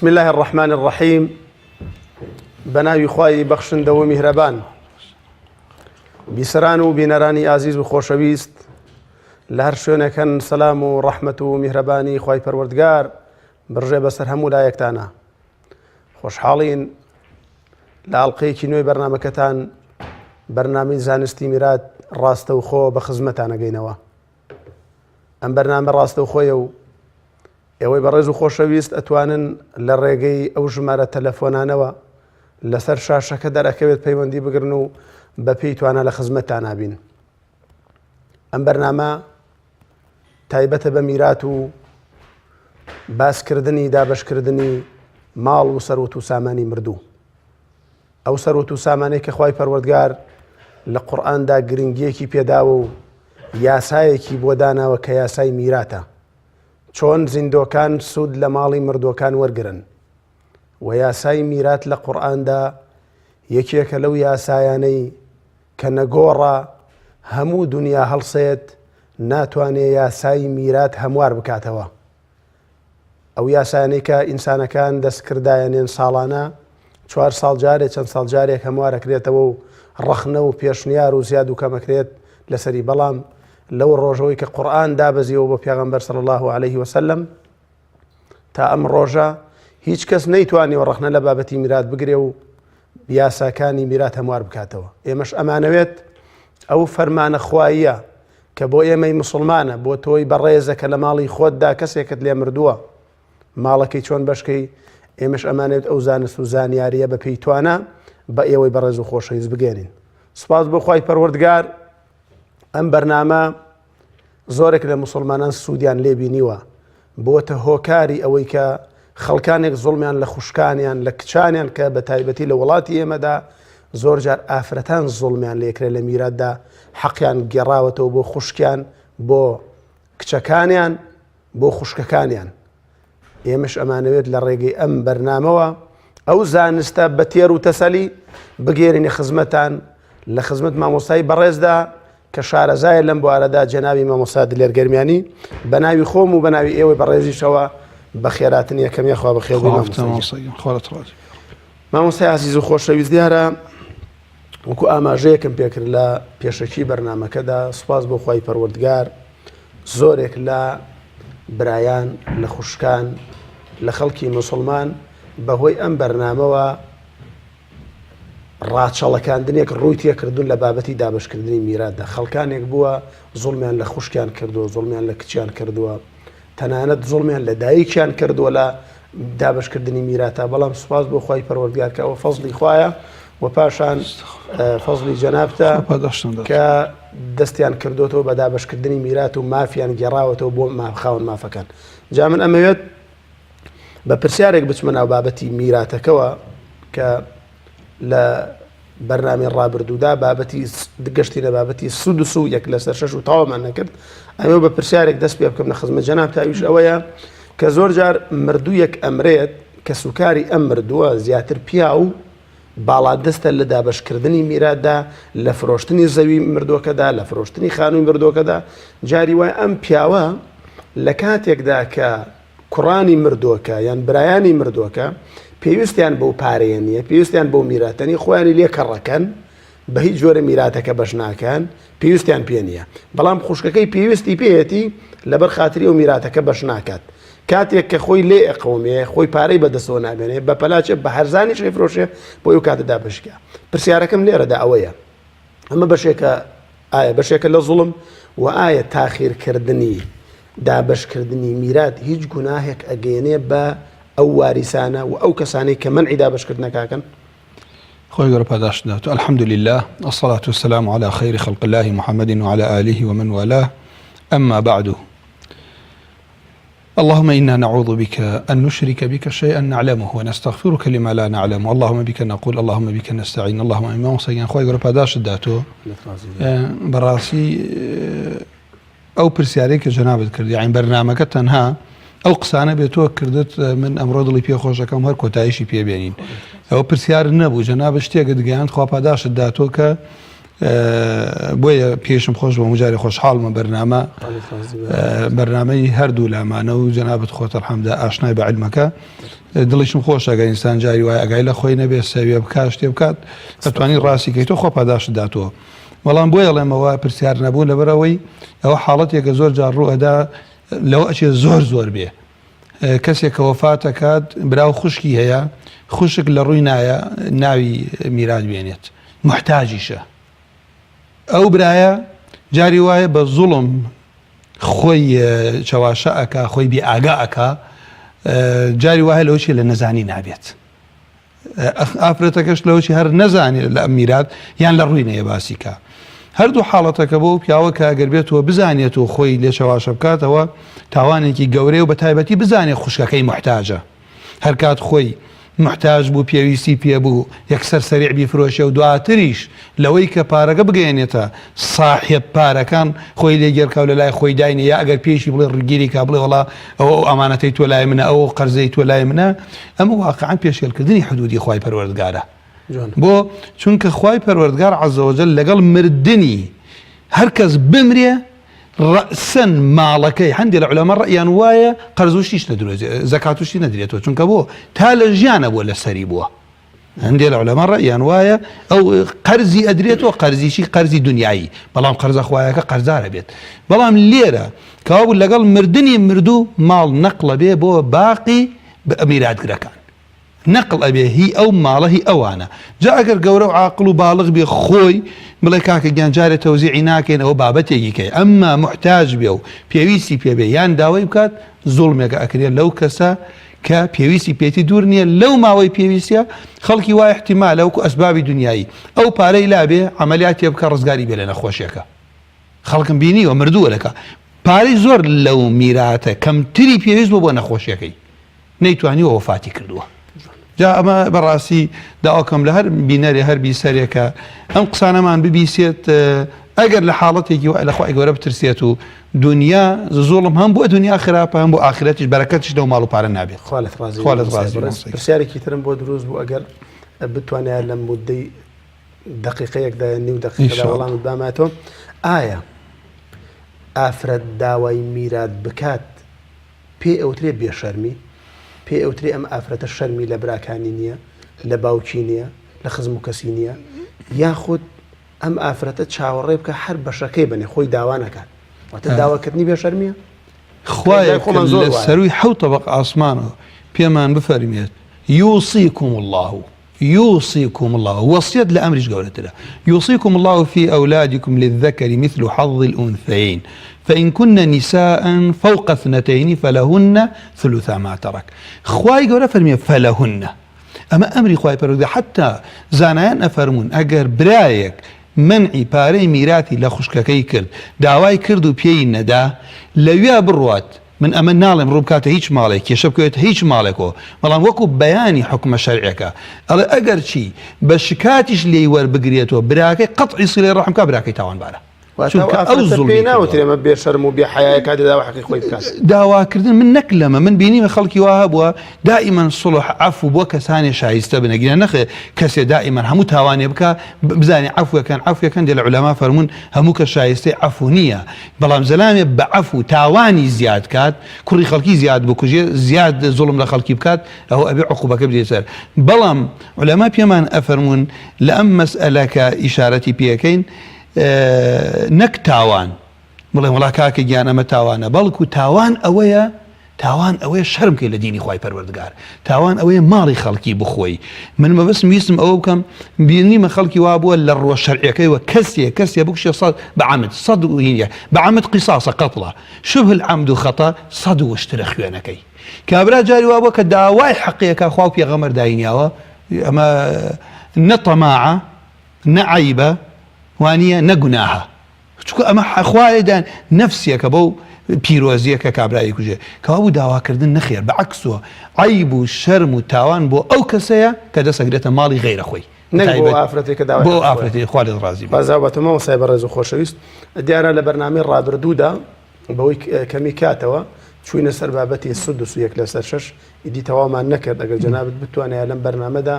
بسم الله الرحمن الرحیم بەناوی خوای بەخشندەوە میهرەبان بیسەران و بینەرانی ئازیز و خۆشەویست لە هەر شوێنێکن سەلام و ڕەحمەت و میهرەبانی خوای پەروەردگار بڕژێ بەسەر هەموو لایەکتانە خۆشحاڵین لە ئەڵلقەیەکی نوێی بەرنمەکەتان بەرنامەی زانستی میرات ڕاستەوخۆ بە خزمەتانەگەینەوە ئەم بەرنامە ڕاستەوخۆیە و ئێوەی بەڕێز و خۆشەویست ئەتوانن لە ڕێگەی ئەو ژمارە تەلەفۆنانەوە لەسەر شاشەکە دەرەکەوێت پەیوەندی بگرن و بە پێی توانا لە خزمەتتان نابین. ئەم بەرنامە تایبەتە بە میرات و باسکردنی دابەشکردنی ماڵ و سەروەت و سامانی مردوو. ئەو سەروەت و سامانەی کە خوای پەروەردگار لە قورئاندا گرنگیەکی پێداوە و یاسایەکی بۆ داناوە کە یاسای میراتە چۆن زیندۆکان سوود لە ماڵی مردووەکان وەرگرن و یاسای میرات لە قورئاندا یەکێکە لەو یاسایانەی کە نەگۆڕە هەموو دنیا هەڵسێت ناتوانێ یاسای میرات هەموار بکاتەوە ئەو یاسایانەی کە ئینسانەکان دەستکردایەنێن ساڵانە چوار ساڵ جارێ چەند ساڵ جارێک هەموارەکرێتەوە و ڕەخنە و پێشنیار و زیاد و کەمەکرێت لەسەری بەڵام لەو ڕۆژەوەی کە قورآن دابەزیەوە بۆ پێغەمبەر صلی الله علیه وسلم تا ئەم ڕۆژە هیچ کەس نەیتوانیوە ڕەخنە لە بابەتی میرات بگرێ و یاساکانی میرات هەموار بکاتەوە ئێمەش ئەمانەوێت ئەو فەرمانە خواییە کە بۆ ئێمەی موسڵمانە، بۆ تۆی بەڕێزە کە لە ماڵی خۆتدا کەسێکت لێ مردووە، ماڵەکەی چۆن بەشکەی، ئێمەش ئەمانەوێت ئەو زانست و زانیارییە بە پێی توانا بە ئێوەی بەڕێز و خۆشەویست بگەێنین. سوپاس بۆ خوای پەروەردگار ئەم بەرنامە زۆرێک لە موسڵمانان سوودیان لێ بینیوە، بۆتە هۆکاری ئەوەی کە خەڵکانێک زوڵمیان لە خوشکانیان لە کچانیان کە بە تایبەتی لە وڵاتی ئێمەدا زۆر جار ئافرەتان زوڵمیان لێکرێت لە میراتدا حەقیان گێڕاوەتەوە بۆ خوشکیان بۆ کچەکانیان بۆ خوشکەکانیان ئێمەش ئەمانەوێت لە ڕێگەی ئەم بەرنامەوە ئەو زانستە بە تێر و تەسەلی بگێرینە خزمەتان لە خزمەت مامۆستای بەڕێزدا کە شارەزایە لەم بوارەدا جەنابی مامۆستا دلێر گەرمیانی بە ناوی خۆم و بە ناوی ئێوەی بەڕێزیشەوە بە خێراتن یەکەم یاخوا بەخێر بێی مامۆستا گیان. مامۆستای ئازیز و خۆشەویست دیارە وەکو ئاماژەیەکم پێکرد لە پێشەکی بەرنمەکەدا سوپاس بۆ خوای پەروەردگار زۆرێک لە برایان لە خوشکان لە خەڵکی مسلمان بەهۆی ئەم بەرنامەوە ڕاچەڵەکاندنێک ڕووی تێکردوون لە بابەتی دابەشکردنی میراتدا، خەڵکانێک بووە زوڵمیان لە خوشکیان کردووە، زوڵمیان لە کچیان کردووە، تەنانەت زوڵمیان لە دایکیان کردووە لە دابەشکردنی میراتە، بەڵام سوپاس بۆ خوای پەروەردگار کە ئەوە فەزڵی خوایە و پاشان فەزڵی جەنابتە کە دەستیان کردوتەوە بە دابەشکردنی میرات و مافیان گێڕاوەتەوە بۆ خاوەن مافەکان. جا من ئەمەوێت بە پرسیارێک بچمە ناو بابەتی میراتەکەوە کە لە بەرنامەی ڕابردوودا بابەتی گەشتینە بابەتی سودس و یەک لەسەر شەش و تەواومان نەکرد ئەمە بە پرسیارێک دەست پێ بکەم لە خزمەت جەناب تاویش ئەوەیە کە زۆر جار مردوویەک ئەمرێت کە سوکاری ئەم مردووە زیاتر پیاو باڵادەستە لە دابەشکردنی میراتدا لە فرۆشتنی زەوی مردووەکەدا لە فرۆشتنی خانووی مردووەکەدا جاری وای ئەم پیاوە لە کاتێکدا کە کوڕانی مردووەکە یان برایانی مردووەکە پێویستیان بەو پارەیە نییە، پێویستیان بەو میراتە نییە، خۆیانی لێ کەڕەکەن، بە هیچ جۆرە میراتەکە بەش ناکەن، پێویستیان پێ نییە. بەڵام خوشکەکەی پێویستی پێیەتی، لەبەر خاتری ئەو میراتەکە بەش ناکات. کاتێک کە خۆی لێ ئەقەومێ، خۆی پارەی بەدەستەوە نامێنێ، بە پەلاچێ بە هەرزانیش ئەیفرۆشێ بۆ ئەو کاتە دابەشی کا. پرسیارەکەم لێرەدا ئەوەیە، ئەمە بەشێکە ئایا بەشێکە لە زوڵم و ئایا تاخیرکردنی دابەشکردنی میرات هیچ گوناهێک ئەگەیەنێ بە ئەو واریسانە و ئەو کەسانەی کە مەنعی دابەشکردنەکەکەن؟ خوای گەورە پاداشت دات. الحمد لله الصلاة والسلام على خير خلق الله محمد وعلى آله ومن والاه أما بعد اللهم إنا نعوذ بك أن نشرك بك شيئا نعلمه ونستغفرك لما لا نعلم اللهم بك نقول اللهم بك نستعين اللهم ئیمام سەگیان خۆی گەورە پاداشت داتۆ بەڕاستی ئەو پرسیارەی کە جەنابت کرد یاین بەرنمەکە تەنها ئەو قسانە بێت تۆ کردت من ئەمڕۆ دڵی پێ خۆشەکەم هەر کۆتاییشی پێبێنین ئەو پرسیار نەبوو جەنابت شتێکت گەیاند خوا پاداشت داتۆ کە. بۆیە پێشم خۆش بۆ مجارێ خۆشحاڵمە بەرنامە بەرنامەی هەردوو لامانە و جەنابەت خۆت الحمدە ئاشنای بە علمەکە دڵیشم خۆشە گەر ئینسان جاری وای ئەگای لە خۆی نەبێ سەویە بکات شتێ بکات دەتوانی ڕاستی کەیتەوە خۆ پاداشت داتەوە بەڵام بۆیە ئەڵێمەوە پرسیار نەبوو لەبەرەوەی ئەوە حاڵەتێکە زۆر جار ڕوو ئەدا لەوە ئەچێ زۆر زۆر بێ کەسێک کە وەفاتەکات برا و خوشکی هەیە خوشک لە ڕووی نایە ناوی میرات بێنێت محتاجیشە ئەو برایە جاری وایە بە زوڵم خۆی چەواشە ئەکا خۆی بێ ئاگا ئەکا جاری وایە لەوەی لە نەزانی نابێت ئافرەتەکەش لەوەی هەر نەزانێت لە ئەم میرات یان لە ڕووی نەیە باسی کا هەردوو حاڵەتەکە بۆ پیاوە کە ئەگەر بێتەوە بزانێت و خۆی لێ چەواشە بکاتەوە تاوانێکی گەورەیە و بە تایبەتی بزانێت خوشکەکەی محتاجە هەرکات خۆی موحتاج بوو پێویستی پێ بوو یەکسەر سەریع بیفرۆشێ و دواتریش لەوەی کە پارەکە بگەیەنێتە ساحێب پارەکان خۆی لێ گێرکا و لەلای خۆی داینێ یا ئەگەر پێیشی بڵێ ڕگیری کا بڵێ وەڵا ئەوە ئەو ئامانەتەی تۆ لای منە ئەو قەرزەی تۆ لای منە ئەمە واقعا پێشێلکردنی حدودی خوای پەروەردگارە بۆ چونکە خوای پەروەردگار عز وجل لەگەڵ مردنی هەرکەس بمرێ ڕەئسەن ماڵەکەی هەندێ لە عولەما ڕەئیان وایە قەرز و شتیش نەدرێت زەکات و شتی نەدرێتەوە چونکە بۆ تا لە ژیانە بووە لەسەری بووە هەندێ لە عولەما ڕەئیان وایە ئەو قەرزی ئەدرێتەوە قەرزیشی قەرزی دنیایی بەڵام قەرزە خوایەکە قەرزارە بێت بەڵام لێرە کەوابوو لەگەڵ مردنی مردوو ماڵ نەقڵە بێ بۆ باقی میراتگرەکان نەقڵ ئەبێ هی ئەو ماڵە هی ئەوانە جا ئەگەر گەورە و عاقڵ و باڵغ بێ خۆی بڵێ کاکە گیان جارێ تەوزیعی ناکەین ئەوە بابەتێکی کەی ئەمما موحتاج بێ و پێویستی پێ بێ یان داوای بکات زوڵمێکە ئەکرێ لەو کەسە کە پێویستی پێتی دوور نییە لەو ماوەی پێویستە خەڵکی وای احتیمالە وەکو ئەسبابی دنیایی ئەو پارەی لابێ عەمەلیاتێ بکە ڕزگاری بێ لە نەخۆشیەکە خەڵکم بینیوە مردووە لەکە پارەی زۆر لەو میراتە کەمتری پێویست بۆ بۆ نەخۆشیەکەی نەیتوانیوە وەفاتی کردووە جا ئەمە بەڕاستی داواکەم لە هەر بینەرێ هەر بیسەرێکە ئەم قسانەمان ببیسێت ئەگەر لە حاڵەتێکی وای لە خوای گەورە بترسێت و دنیا زوڵم هەم بۆ دنیا خراپە هەم بۆ ئاخرەتیش بەرەکەتیش لەو ماڵ و پارە نابێت خوا لێت ڕازی خوا لێت ڕازی بێت. پرسیارێکی ترم بۆ دروست بوو ئەگەر بتوانایە لە مودەی دەقیقەیەکدا یان نیو دەقیقەدا وەڵامت باماتەوە ئایا ئافرەت داوای میرات بکات پێی ئەوترێ بێ شەرمی؟ پێی ئەوترێ ئەم ئافرەتە شەرمی لە براکانی نییە، لە باوکی نییە، لە خزم و کەسی نییە؟ یاخود ئەم ئافرەتە چاوەڕێ بکە هەر بەشەکەی بەنێ خۆی داوا نەکات؟ واتە داواکردنی بێ شەرمیە؟ خوایە کە لە سەرووی حەوت تەبەق ئاسمانەوە پێمان بفەرمێت، یوصیکم اللە، یوصیکم اللە، وەسیەت لە ئەمریش گەورەترە، یوصیکم اللە فی اولادکم للذکر مثل حظ الانثیین فان کن نساء فوق اثنتین فلهن ثلثا ما ترک خوای گەورە فەرمیە فلهن ئەمە ئەمری خوای پەروەردگار حتی زانایان ئەفەرموون ئەگەر برایەک مەنعی پارەی میراتی لە خوشکەکەی کرد داوای کرد و پێی نەدا لەویا بڕوات من ئەمە ناڵێم ڕووبکاتە هیچ ماڵێک کێشە بکەوێتە هیچ ماڵێکەوە بەڵام وەکو بەیانی حوکمە شەرعیەکە ئەڵێ ئەگەرچی بە شکاتیش لێی وەربگرێتەوە براکەی قەتعی سیلەی ڕەحم کا براکەی تاوانبارە واتە چونکە ئەو ئەو ئافرەتە پێی زوڵمی کردووە. ناوترێ ئەمە بێ شەرم و بێ حەیایە کاتێ داوای حەقی خۆی بکات. داواکردن من نەک لەمە من بینیمە خەڵکی وا هەبووە دائیمەن سوڵح عەفو بۆ کەسانێ شایستە بن ئەگینا نەخێ کەسێ دائیمەن هەموو تاوانێ بکا بزانێ عەفوەکەن عەفوەکەن دێ لە عولەما فەرموون هەموو کەس شایستەی عەفو نییە بەڵام زەلامێ بە عەفو تاوانی زیاد کات کوڕی خەڵکی زیاد بکوژێ زیاد زوڵم لە خەڵکی بکات ئەوە ئەبێ عقوبەکە بدرێت سەر بەڵام عولەما پێمان ئەفەرموون لە ئەم مەسئەلە کە ئیشارەتی پێکەین نەک تاوان بڵێن وەڵا کاکە گیان ئەمە تاوانە بەڵکو تاوان ئەوەیە تاوان ئەوەیە شەرم کەی لە دینی خوای پەروەردگار تاوان ئەوەیە ماڵی خەڵکی بخۆی من مەبەستم ویستم ئەوە بکەم بینیمە خەڵکی وا بووە لە ڕووە شەرعیەکەیەوە کەسێ کەسێ بکوشێ سەد بە عەمد سەد و هینە بە عەمد قیساسە قەتڵە شبه العمد و خەتا سەد وشترە خوێنەکەی کابرا جاری وا بووە کە داوای حەقیەکە خوا و پێغەمبەر داینیاوە ئەمە نە تەماعە نە عەیبە وانییە نە گوناهە چونکە ئەمە خوایە دان نەفسیەکە بەو پیرۆزیە کە کابرا ئەیکوژێ کەوابوو داواکردن نەخێر بە عەکسەوە عەیب و شەرم و تاوان بۆ ئەو کەسەیە کە دەست ئەگرێتە ماڵی غەیرە خۆی نەک بۆ تایبەت ئافرەتێک کە داوای بۆ حەقی خۆیە. ئافرەتی خوا لێت ڕازی بێت. بازاو بە تۆ مامۆستای بەڕێز و خۆشەویست دیارە لە بەرنامەی ڕابردوودا بەوەی کەمی کاتەوە چوینە سەر بابەتی سودس و یەک لەسەر شەش ئیدی تەواومان نەکرد ئەگەر جەنابت بتوانایە لەم بەرنامەدا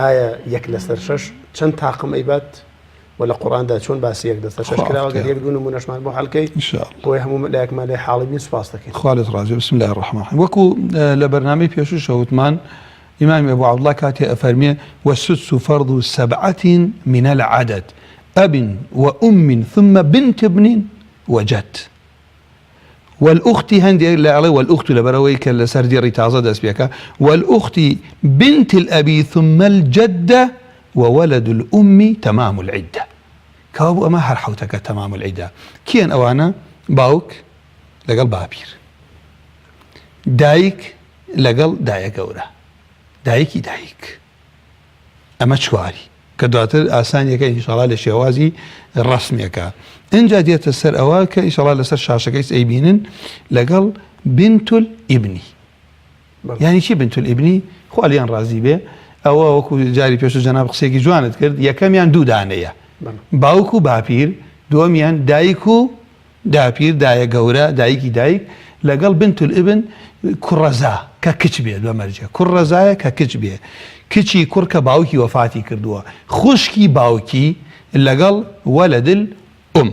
ئایا یەک لەسەر شەش چەند تاقم ئەیبات و لە قورئاندا چۆن باسی یەک لەسەر شەش کراوە گەر یەک دوو نموونەشمان بۆ حەل کەی بۆیە هەموو لایەکمان لێ حاڵی بین سوپاس دەکەین. خوا لێت ڕازی بێ. بسم اللە الرحمن الرحیم وەکو لە بەرنامەی پێشووشە وتمان ئیمامی ئەبو عەبدوڵڵا کاتێ ئەفەرمێ والسدس فرض سبعة من العدد أب وأم ثم بنت ابن وجد والأخت هەندێک لە ئەڵێ والأخت لەبەرئەوەی کە لەسەر دێڕی تازە دەست پێکا والأخت بنت الأب ثم الجدة وولد الأم تمام العدة کەوابوو ئەمە هەر حەوتەکە تمام العدة کێن ئەوانە باوک لەگەڵ باپیر دایک لەگەڵ دایە گەورە دایکی دایک ئەمە چواری کە دواتر ئاسانیەکە ئینشاڵا لە شێوازی ڕەسمێکە ئینجا دێتە سەر ئەوە کە ئینشاڵا لەسەر شاشەکەی ئەیبینن لەگەڵ بنتول ئیبنی یعنی چی بنتول ئیبنی خوا لێیان ڕازی بێ ئەوە وەکو جاری پێشوو جەناب قسێکی جوانت کرد یەکەمیان دوو دانەیە باوک و باپیر دووەمیان دایک و داپیر، دایە گەورە، دایکی دایک، لەگەڵ بنت الابن کوڕەزا کە کچ بێت بە مەرجێ کوڕەزایە کە کچ بێ کچی کوڕ کە باوکی وەفاتی کردووە خوشکی باوکی لەگەڵ ولد الام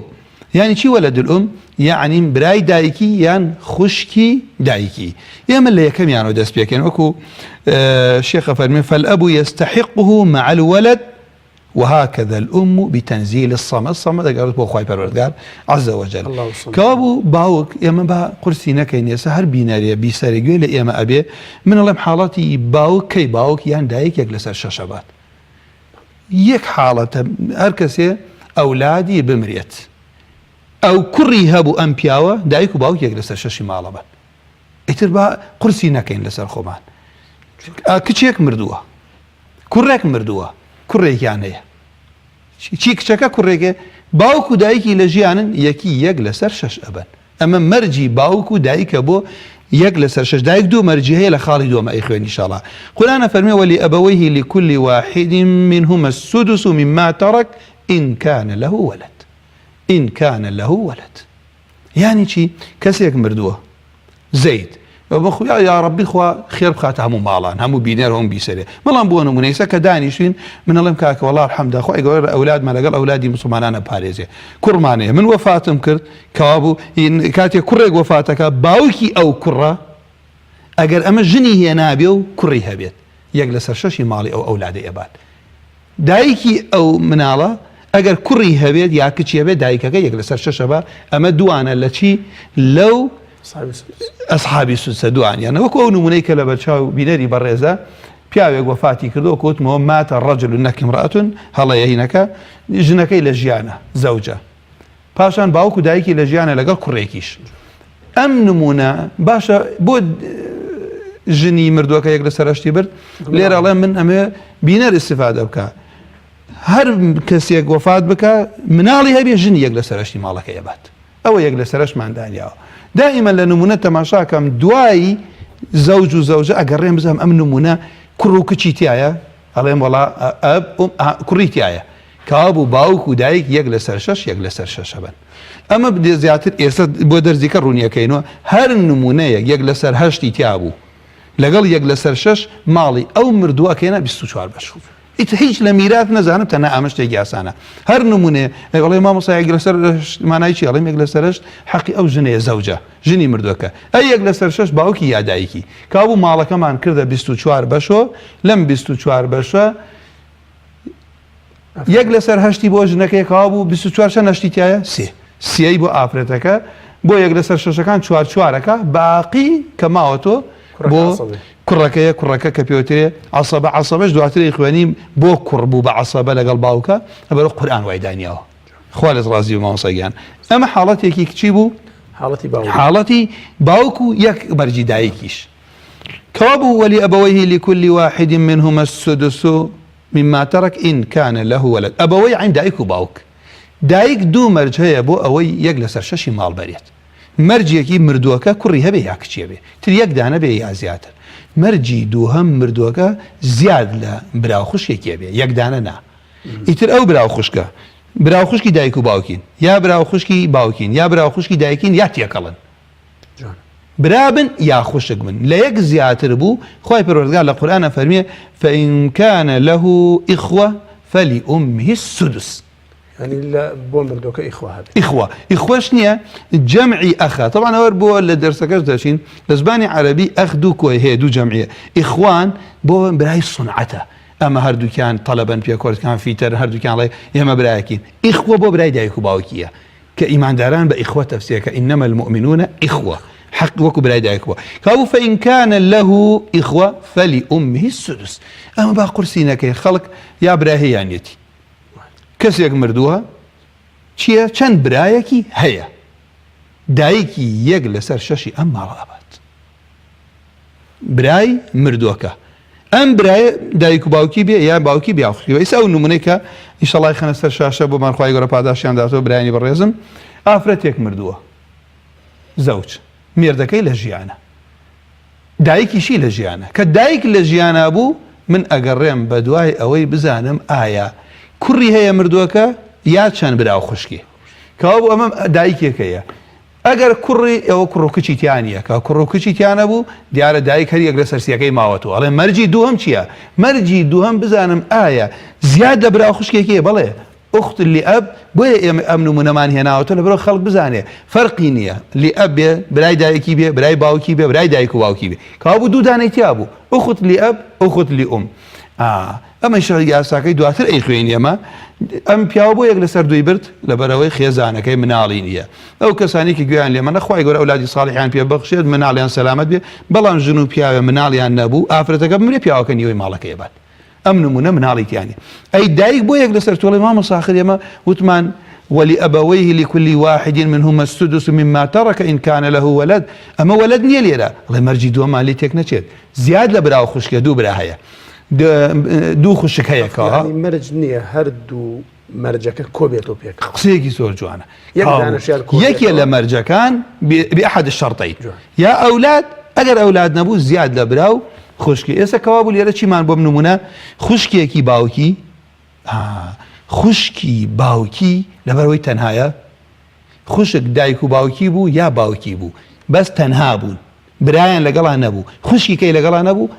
یعنی چی ولد الام یعنی برای دایکی یان خوشکی دایکی ئێمە لە یەکەمیانەوە دەست پێکەین وەکو شێخە فەرمی فالأب يستحقه مع الولد وهکذا الام بتنزیل الصمد صمد ئەگەڕێت بۆ خوای پەروەردگار عز وجل کەوابوو باوک ئێمە با قورسی نەکەین ئێستا هەر بینەرێ بیسەرێ گوێ لە ئێمە ئەبێ من ئەڵێم حاڵەتی باوک کەی باوک یان دایک یەک لەسەر شەشە بات یەک حاڵەتە هەر کەسێ ئەولادی بمرێت ئەو کوڕی هەبوو ئەم پیاوە دایک و باوک یەک لەسەر شەشی ماڵە بن ئیتر با قورسی نەکەین لەسەر خۆمان کچێک مردووە کوڕێک مردووە کوڕێکیان هەیە چی کچەکە کوڕێکێ باوک و دایکی لە ژیانن یەکی یەک لەسەر شەش ئەبن ئەمە مەرجی باوک و دایکە بۆ یەک لەسەر شەش دایک دوو مەرجی هەیە لە خاڵی دووەمە ئەیخوێن ئیشاڵا قورئان ئەفەرمێ ولأبويه لكل واحد منهما السدس مما ترك إن كان له ولد إن كان له ولد یانی چی کەسێک مردووە زەید بەخویا یا ڕەبی خوا خێر بخاتە هەموو ماڵان هەموو بینەر هەم بیسەرێ بەڵام بۆ نمونە ئێستا کە دانیشتین من ئەڵێم کاکە وەڵا الحمدا خوای گەورە ئەولادمان لەگەڵ ئەولادی مسلمانانە پارێزێ کوڕمانەیە من وەفاتم کرد کەوابوو کاتێ کوڕێک وەفاتەکە باوکی ئەو کوڕە ئەگەر ئەمە ژنی هێنابێ و کوڕی هەبێت یەک لەسەر شەشی ماڵی ئەو ئەولادەی ئەبات دایکی ئەو مناڵە ئەگەر کوڕی هەبێت یا کچی هەبێت دایکەکە یەک لەسەر شەشە بە ئەمە دوانە لە چی لەو ئەسحابی سوسە دوانیانە وەکو ئەو نمونەی کە لە بەرچاو بینەری بەڕێزە پیاوێک وەفاتی کردو کۆتمەوە ماتە ڕەجل نەک امرأة هەڵەیە هینەکە ژنەکەی لە ژیانە زەوجە پاشان باوک و دایکی لە ژیانە لەگەڵ کوڕێکیش ئەم نمونە باشە بۆ ژنی مردووەکە یەک لەسەر هەشتی برد لێرە ئەڵێ من ئەمێ بینەر استفادە بکە هەر کەسێک وەفات بکە مناڵی هەبێ ژنی یەک لەسەر هەشتی ماڵەکە ئەبات ئەوە یەک لەسەرشمان دانیاوە دائیمە لە نمونە تەماشاکەم دوای زەوج و زەوجە ئەگەڕێم بزانم ئەم نمونە کوڕ و کچی تایە ئەڵێم وەڵا ئەب کوڕی تایە کەوابوو باوک و دایک یەک لەسەر شەش یەک لەسەر شەشە بن. ئەمە بدێ زیاتر ئێستا بۆ دەرزیکە ڕوونیەکەینەوە هەر نمونەیەک یەک لەسەر هەشتی تیا بوو لەگەڵ یەک لەسەر شەش ماڵی ئەو مردووە ئەکەینە 24 بەش ئیتر هیچ لە میرات نەزانم تەنها ئەمە شتێکی ئاسانە هەر نمونەیە ئەڵێ مامۆستا یەک لەسەر مانای چی ئەڵێم یەک لەسەر هەشت حەقی ئەو ژنەیە زەوجە ژنی مردووەکە ئەی یەک لەسەر شەش باوکی یا دایکی کابوو ماڵەکەمان کردە 24 بەشۆ لەم 24 بەشە یەک لەسەر هەشتی بۆ ژنەکەی کەوا بوو 24 چەند هەشتی تایە سێ سیەی بۆ ئافرەتەکە بۆ یەک لەسەر شەشەکان چوار چوارەکە باقی کە ماوەتۆ بۆ کوڕەکەیە کوڕەکە کە پێوترێ عەسەبە عەسەبەش دواتری خوێنی بۆ کوڕ بوو بە عەسەبە لەگەڵ باوکە ئەبەرە قورئان وای دانیاوە خوا لێت ڕازی بێ مامۆستا گیان ئەمە حاڵەتێکی کچی بوو حاڵەتی باوک حاڵەتی باوک و یەک مەرجی دایکیش کەوابوو ولأبويه لكل واحد منهما السدس مما ترک ان کان له ولد ئەبەوەی عین دایک و باوک دایک دوو مەرج هەیە بۆ ئەوەی یەک لەسەر شەشی ماڵ بەرێت مەرجێکی مردووەکە کوڕی هەبێ یا کچی هەبێ تر یەک دانە بێ یا زیاتر مەرجی دووهەم مردووەکە زیاد لە برا و خوشکێکی هەبێ یەک دانە نا ئیتر ئەو برا و خوشکە برا و خوشکی دایک و باوکین یا برا و خوشکی باوکین یا برا و خوشکی دایکین یا تێکەڵن برا بن یا خوشک بن لە یەک زیاتر بوو خوای پەروەردگار لە قورئانا فەرمیێ فإن كان له إخوة فلأمه السدس. یانی لە بۆ مردۆکە ئیخوە هەبێت. ئیخوە ئیخوەش نییە جەمعی ئەخە تەبعەن ئەوەر بۆ لە دەرسەکەش دەچین لە زمانی عەرەبی ئەخ دوو کۆی هەیە دوو جەمعیە ئیخوان بۆ برای سونعەتە ئەمە هەردووکیان تەلەبەن پێکۆرتکان فیتەر هەردووکیان ڵێ ئێمە برایەکین ئیخوە بۆ برای دایک و باوکیە کە ئیمانداران بە ئیخوە تەفسیرەکە انما المؤمنون اخوە حەق وەکو برای دایک بووە کابوو فإن كان له إخوة فلأمه السدس ئەمە با قورسی نەکەین خەڵک یا برای هەیە یانەتی کەسێک مردووە چییە چەند برایەکی هەیە دایکی یەک لەسەر شەشی ئەم ماڵە ئەبات برای مردووەکە ئەم برایە دایک و باوکی بێ یان باوکی بێ خوشکی بێ ئیستا ئەو نمونەی کە ئیشەڵای خەنە سەر شاشە بۆمان خوای گەورە پاداشیان داتەوە برایانی بەڕێزم ئافرەتێک مردووە زەوج مێردەکەی لە ژیانە دایکیشی لە ژیانە کە دایک لە ژیانا بوو من ئەگەڕێم بە دوای ئەوەی بزانم ئایا کوڕی هەیە مردووەکە یا چەند برا و خوشکی کەوابوو ئەمە دایکێکەیە ئەگەر کوڕی ئەوە کوڕ و کچی تیا نییە کە کوڕ و کچی تیا نەبوو دیارە دایک هەر یەک لەسەر سیەکەی ماوەتەوە ئەڵێ مەرجی دووەم چییە مەرجی دووەم بزانم ئایا زیاد لە برا و خوشکێکی هەیە بەڵێ اخت لاب بۆیە ئێمە ئەم نمونەمان هێناوەتەوە لەبەرئەوە خەڵک بزانێ فەرقی نییە لاب بێ برای دایکی بێ برای باوکی بێ برای دایک و باوکی بێ کەوابوو دوو دانەی تیا بوو اخت لاب اخت لام ئا ئەمەیش یاساکەی دواتر ئەیخوێنین ئێمە ئەم پیاوە بۆ یەک لەسەر دووی برد لەبەرئەوەی خێزانەکەی مناڵی نییە ئەو کەسانی کە گوێیان لێمانە خوای گەورە ئەولادی ساڵحیان پێ بەخشێت مناڵیان سەلامەت بێ بەڵام ژن و پیاوێ مناڵیان نەبوو ئافرەتەکە بمرێ پیاوەکە نیوەی ماڵەکەی ئەبات ئەم نمونە مناڵی تیا نیە ئەی دایک بۆ یەک لەسەر تۆڵێ مامۆستا ئاخر ئێمە وتمان ولأبويه لكل واحد منهما السدس مما ترك إن كان له ولد ئەمە وەلەد نییە لێرە ئەڵێ مەرجی دووەمان لێ تێک نەچێت زیاد لە برا و خوشکە دوو برا هەیە دوو خوشک هەیە کە یانی مەرج نییە هەردوو مەرجەکە کۆ بێتەوە پێکەوە. قسەیەکی زۆر جوانە. یەک دانەشیان کۆ یەکێ بێتەوە. لە مەرجەکان بأحد الشرطین جوان. یا ئەولاد ئەگەر ئەولاد نەبوو زیاد لە برا و خوشکی ئێستا کەوابوو لێرە چیمان بۆم نمونە خوشکێکی باوکی ئا خوشکی باوکی لەبەرئەوەی تەنهایە خوشک دایک و باوکی بوو یا باوکی بوو بەس تەنها بوون برایان لەگەڵا نەبوو خوشکی کەی لەگەڵا نەبوو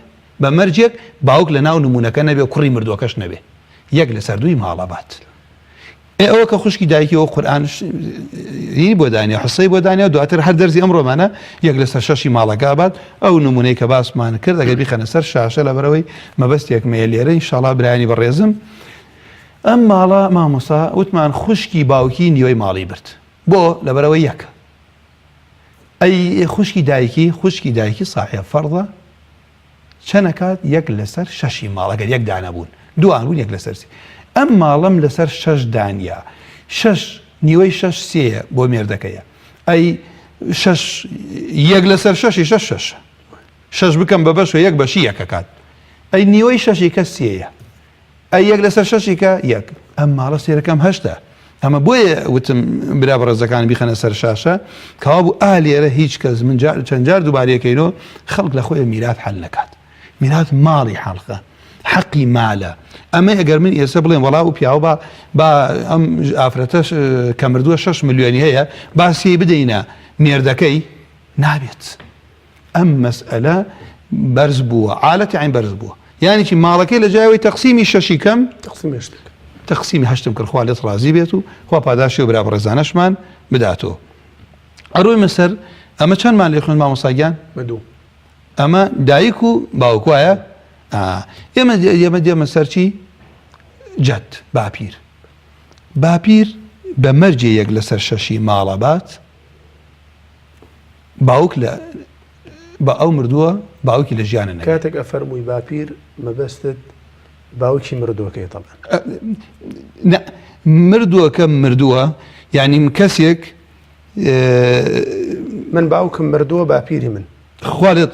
بە مەرجێک باوک لە ناو نمونەکە نەبێ و کوڕی مردووەکەش نەبێ یەک لەسەر دووی ماڵە بات ئێ ئەوە کە خوشکی دایکی ئەو قورئان ی بۆ دانێ حسەی بۆ دانێ دواتر هەر دەرزی ئەمڕۆمانە یەک لەسەر شەشی ماڵەکە بات ئەو نمونەی کە باسمان کرد ئەگەر بیخەنە سەر شاشە لەبەرەوەی مەبەستێک مەیە لێرە ئینشاڵا برایانی بەڕێزم ئەم ماڵە مامۆسا وتمان خوشکی باوکی نیوەی ماڵی برد بۆ لەبەرەوەی یەک ئەی خوشکی دایکی خوشکی دایکی ساحە فەرضە چەند ئەکات یەک لەسەر شەشی ماڵ ئەگەر یەک دانە بوون دوان بوون یەک لەسەر سێ ئەم ماڵەم لەسەر شەش دانیە شەش نیوەی شەش سێیە بۆ مێردەکەیە ئەی شەش یەک لەسەر شەشی شەش شەش شەش بکەم بە بەش و یەک بەشی یەکەکات ئەی نیوەی شەشی کە سێیە ئەی یەک لەسەر شەشی کە یەک. ئەم ماڵە سێرەکەم هەشتە ئەمە بۆیە وتم برا بەڕێزەکان بیخەنە سەر شاشە کەوابوو ئا لێرە هیچ کەس من جار چەند جار دووبارەیەکەینەوە خەڵک لە خۆی میرات حەل نەکات میرات ماڵی حەڵقە حەقی مالە ئەمە ئەگەر من ئێستا بڵێم وەڵا و پیاوە با با ئەم ئافرەتە کە مردووە 6 ملیۆنی هەیە باسی بدەینە مێردەکەی نابێت ئەم مەسئەلە بەرز بووە عالەتی عین بەرز بووە یانی چی ماڵەکەی لە جای ئەوەی تەقسیمی شەشی کەم تەقسیمی هەشتم کرد تەقسیمی هەشتم کرد خوا لێت ڕازی بێت و خوا پاداشی و برا بەڕێزانەشمان بداتەوە ئەڕۆیمە سەر ئەمە چەندمان لێ خوێند مامۆستا گیان بە دوو ئەمە دایک و باوک وایە ئێمە ئێمە دێمە سەر چی جەد باپیر باپیر بە مەرجێ یەک لەسەر شەشی ماڵە بات باوک لە بە ئەو مردووە باوکی لە ژیانە نەبێت. کاتێک ئەفەرمووی باپیر مەبەستت باوکی مردووەکەیە تەبعەن. نا مردووەکە مردووە یانی کەسێک من باوکم مردووە باپیری من. خوا لێت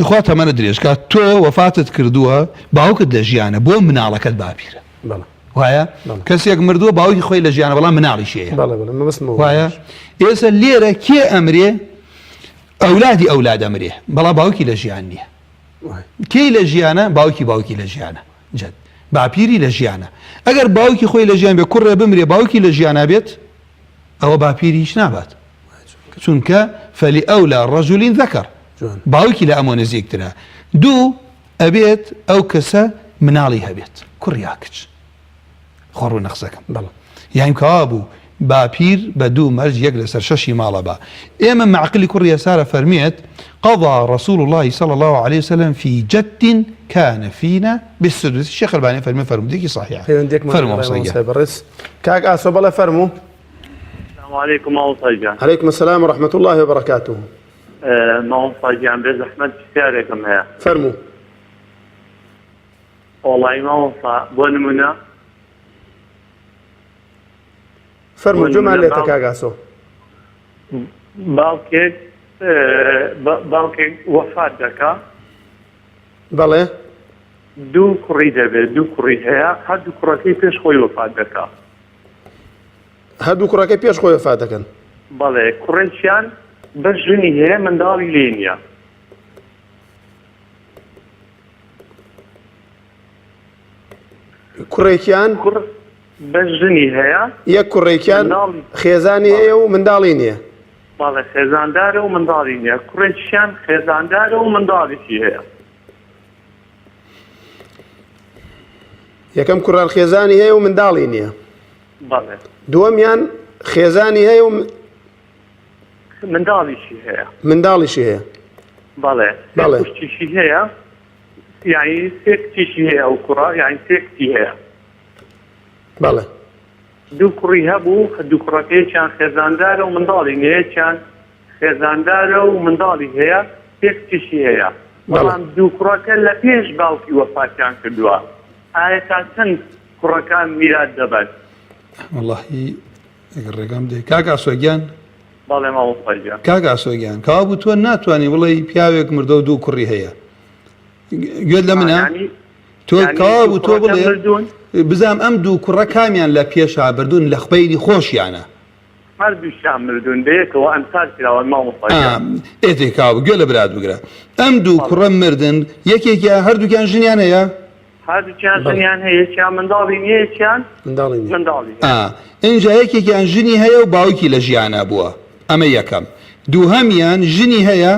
خوا تەمەنت درێژ کات تۆ وەفاتت کردووە باوکت لە ژیانە بۆ مناڵەکەت باپیرە. بەڵێ. وایە کەسێک مردووە باوکی خۆی لە ژیانە بەڵام مناڵیش هەیە وایە ئێستا لێرە کێ ئەمرێ ئەولادی ئەولاد ئەمرێ بەڵام باوکی لە ژیان نییە کێی لە ژیانە باوکی باوکی لە ژیانە جد باپیری لە ژیانە ئەگەر باوکی خۆی لە ژیان بێ کوڕێ بمرێ باوکی لە ژیانە بێت ئەوە باپیری هیچ نابات چونکە فەلی ئەو لە ڕەژولین ذەکەر باوکی لە ئەمۆ نزیکترە دوو ئەبێت ئەو کەسە مناڵی هەبێت کوڕ یا کچ. خۆ ڕوونە قسەکەم. بەڵێ. یانی کەوابوو باپیر بە دوو مەرج یەک لەسەر شەشی ماڵە با. ئێمە مەعقلی کوڕی یەسارە فەرمێت، قضی رسول اللە صلی اللە علیە وسلم فی جد کان فینا بالسدس، شێخ ئەلبانی فەرمێ فەرموودەیەکی صحیحە. پەیوەندیەکمان فەرموو لەگەڵ مامۆستا گیان. مامۆستای بەڕێز کاک ئاسۆ بەڵێ فەرموو. سلام علیکم مامۆستا گیان. علیکم السلام و رحمة اللە و بەرەکاته. مامۆستا گیان بێ زەحمەت پرسیارێکم هەیە. فەرموو. وەڵایی مامۆستا بۆ نمونە فەرموو گوێمان لێتە کاک ئاسۆ. باوکێک باوکێک وەفات دەکا. بەڵێ. دوو کوڕی دەبێت دوو کوڕی هەیە هەردوو کوڕەکەی پێش خۆی وەفات دەکا. هەردوو کوڕەکەی پێش خۆی وەفات دەکەن. بەڵێ کوڕێکیان بەس ژنی هەیە منداڵی لێ نییە. کوڕێکیان کوڕ بەس ژنی هەیە. یەک کوڕێکیان خێزانی هەیە و منداڵی نییە. بەڵێ خێزاندارە و منداڵی نییە کوڕێکیان خێزاندارە و منداڵیشی هەیە. یەکەم کوڕان خێزانی هەیە و منداڵی نییە. بەڵێ. دووەمیان خێزانی هەیە و منداڵیشی هەیە. منداڵیشی هەیە. بەڵێ. بەڵێ. خوشکیشی هەیە. یعنی سێ کچیشی هەیە ئەو کوڕە یعنی سێ کچی هەیە. بەڵێ. دوو کوڕی هەبوو دوو کوڕەکە یەکیان خێزاندارە و منداڵی نییە یەکیان خێزاندارە و منداڵی هەیە سێ کچیشی هەیە بەڵام دوو کوڕەکە لە پێش باوکی وەفاتیان کردووە ئایا تا چەند کوڕەکان میرات دەبەن؟ وەڵاهی ئەگەر ڕێگام بدەی کاک ئاسۆ گیان. بەڵێ مامۆستا گیان. کاک ئاسۆ گیان کەوابوو تۆ ناتوانی بڵێی پیاوێک مردەو دوو کوڕی هەیە گوێت لە منە تۆ کەوابوو تۆ بڵێ بزانم ئەم دوو کوڕە کامیان لە پێشا بردوون لە خبەیری خۆشیانە هەردووشیان مردوون بەیەکەوە ئەنفال کراون مامۆستا گیان. ئێ تێکاو گوێ لە برات بگرە ئەم دوو کوڕە مردن یەکێکیان هەردووکیان ژنیان هەیە؟ هەردووکیان ژنیان هەیە یەکیان منداڵی نییە یەکیان منداڵی نییە. منداڵی هەیە. ئا ئینجا یەکێکیان ژنی هەیە و باوکی لە ژیانا بووە ئەمە یەکەم دووهەمیان ژنی هەیە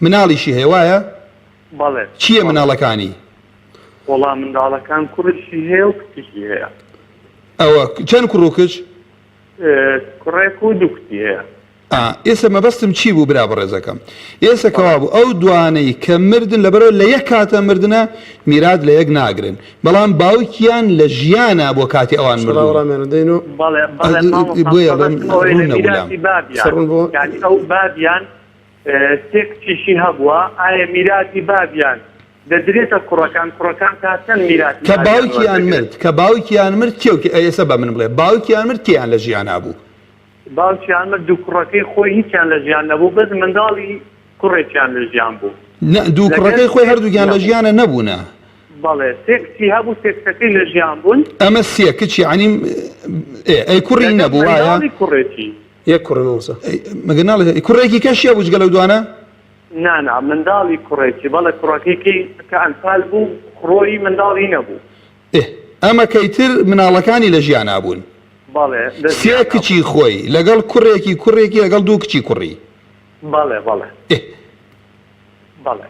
مناڵیشی هەیە وایە؟ بەڵێ چییە بەڵێ. مناڵەکانی؟ وەڵا منداڵەکان کوڕیشی هەیە و کچیشی هەیە. ئەوە چەند کوڕ و کچ؟ کوڕێک و دوو کچی هەیە. ئا ئێسە مەبەستم چی بوو برا بەڕێزەکەم ئێسە کەوابوو ئەو دوانەی کە مردن لەبەرەوە لە یەک کاتە مردنە میرات لە یەک ناگرن بەڵام باوکیان لە ژیانا بۆ کاتی ئەوان سڵاو مردوون وەڵامیان دەین و بەڵێ بەڵێ مامۆستا بۆیە ئەڵێم مەبەستم ئەوەیە ڕوون لە نەبوو لام میراتی بابیان قسە ڕوون بۆ یانی ئەو بابیان سێ کچیشی هەبووە ئایا میراتی بابیان دەدرێتە کوڕەکان کوڕەکان تا چەند میراتی کە بابیان باوکیان وەردەگرن؟ مرد کە باوکیان مرد کێ و کێ ئێسە بە من بڵێ باوکیان مرد کێیان لە ژیانا بوو؟ باوکیان مرد دوو کوڕەکەی خۆی هیچیان لە ژیان نەبوو بەس منداڵی کوڕێکیان لە ژیان بوو. نا دوو لەگەر کوڕەکەی خۆی سێ هەردووکیان کچی لە هەبوو. ژیانە نەبوونە. بەڵێ سێ کچی هەبوو سێ کچەکەی لە ژیان بوون. ئەمە سێ کچ یەعنی ئێ ئەی کوڕی لەگەر نەبوو وایە؟ منداڵی کوڕێکی. یەک کوڕی مامۆستا. ئەی مەگەر ناڵێ کوڕێکی کەشی هەبوو جگە لەو دوانە؟ نا نا منداڵی کوڕێکی بەڵێ کوڕەکەی کەی کە ئەنفال بوو خڕۆی منداڵی نەبوو. ئێ ئەمە کەیتر مناڵەکانی لە ژیانا بوون. بەڵێ لە سێ ژیانا کچی بوون. خۆی لەگەڵ کوڕێکی کوڕێکی لەگەڵ دوو کچی کوڕی. بەڵێ بەڵێ. ئێ. بەڵێ.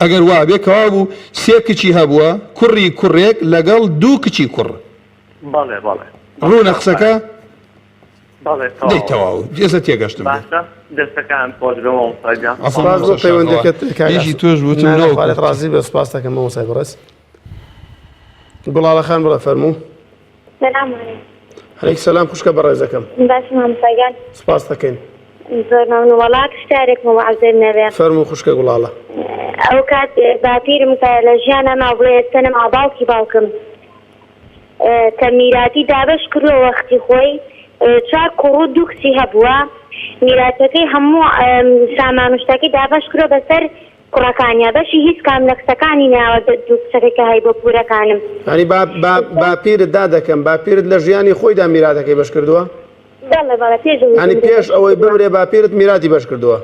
ئەگەر وابێ کەوابوو سێ کچی هەبووە کوڕی کوڕێک لەگەڵ دوو کچی کوڕ. بەڵێ بەڵێ. ڕوونە قسەکە؟ بەڵێ دەی تەواوە. تەواو ئێستا تێگەشتم. باشە دەستەکان خۆش بێ مامۆستا گیان. عەفوو سپاس بۆ مامۆستا شاخەوان. پەیوەندیەکەت کاک ئیشی ئاسۆ. تۆش وتم نا نا نەوەکو خوا لێت ڕازی بێ سپاس دەکەم مامۆستای بەڕێز. گوڵاڵە خان بڵێ فەرموو. سلام علیکم. علیک سلام خوشکە بەڕێزەکەم. باشی مامۆستا گیان. سپاس دەکەین. زۆر مەمنون وەڵا پرسیارێکمە وە عوزر نەبێ. فەرموو خوشکە گوڵاڵە. ئەو کات باپیرم کە لە ژیانا ما بڵێ ئێستا نەما باوکی باوکم کە میراتی دابەش کردووە وەختی خۆی چوار کوڕ و دوو کچی هەبووە میراتەکەی هەموو سامان و شتەکەی دابەش کردووە بەسەر کوڕەکانیا بەشی هیچ کام لە کچەکانی ناوە دوو کچەکەی کە هەیبووە پورەکانم. یانی با با باپیرت دادەکەم باپیرت لە ژیانی خۆیدا میراتەکەی بەش کردووە؟ بەڵێ بەڵێ پێش ئەوەی یانی بمرێ پێش بەشی ئەوەی کردووە. بمرێ باپیرت میراتی بەش کردووە؟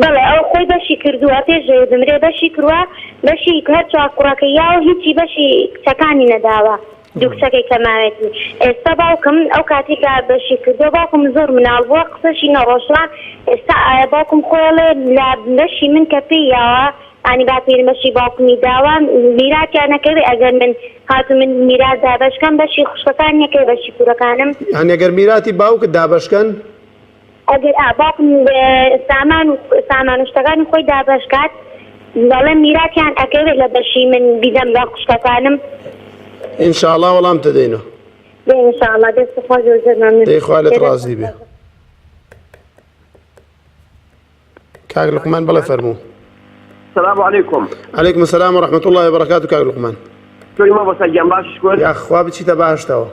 بەڵێ ئەو خۆی بەشی کردووە پێش ئەوەی بمرێ بەشی کروە بەشی هەر چوار کوڕەکەی یاوە هیچی بەشی کچەکانی نەداوە دوو کچەکەی کە ماوێتی ئێستا باوکم ئەو کاتی کە بەشی کردووە باوکم زۆر مناڵ بووە قسەشی نەڕۆشتوە ئێستا ئایا باوکم خۆی ئەڵێ لە بەشی من کە پێی یاوە. ینی باپیرم بەشی باوکمی داوە میراتیان نەکەوێ ئەگەر من هاتوو من میرات دابەش کەم بەشی خوشکەکان نەکەوێ بەشی کورەکانم. یانی ئەگەر میراتی باوکت دابەش کەن؟ ئەگەر ئا باوکم سامان و سامان و شتەکانی خۆی دابەش کات دەڵێم میراتیان ئەکەوێ لە بەشی من بیدەم بە خوشکەکانم. ان شاء اللە وەڵامت دەدەینەوە. دەی ان شاء اللە دەست خۆش زۆر زۆر مەمنون. دەی خوا لێت ڕازی بێ. کاک لوقمان بەڵێ فەرموو. سلام علیکم. علیکم السلام و رحمة الله وبرکاته کاک لوقمان. چۆنی مامۆستا گیان باشی شکر؟ یاخوا بچیتە بەهەشتەوە.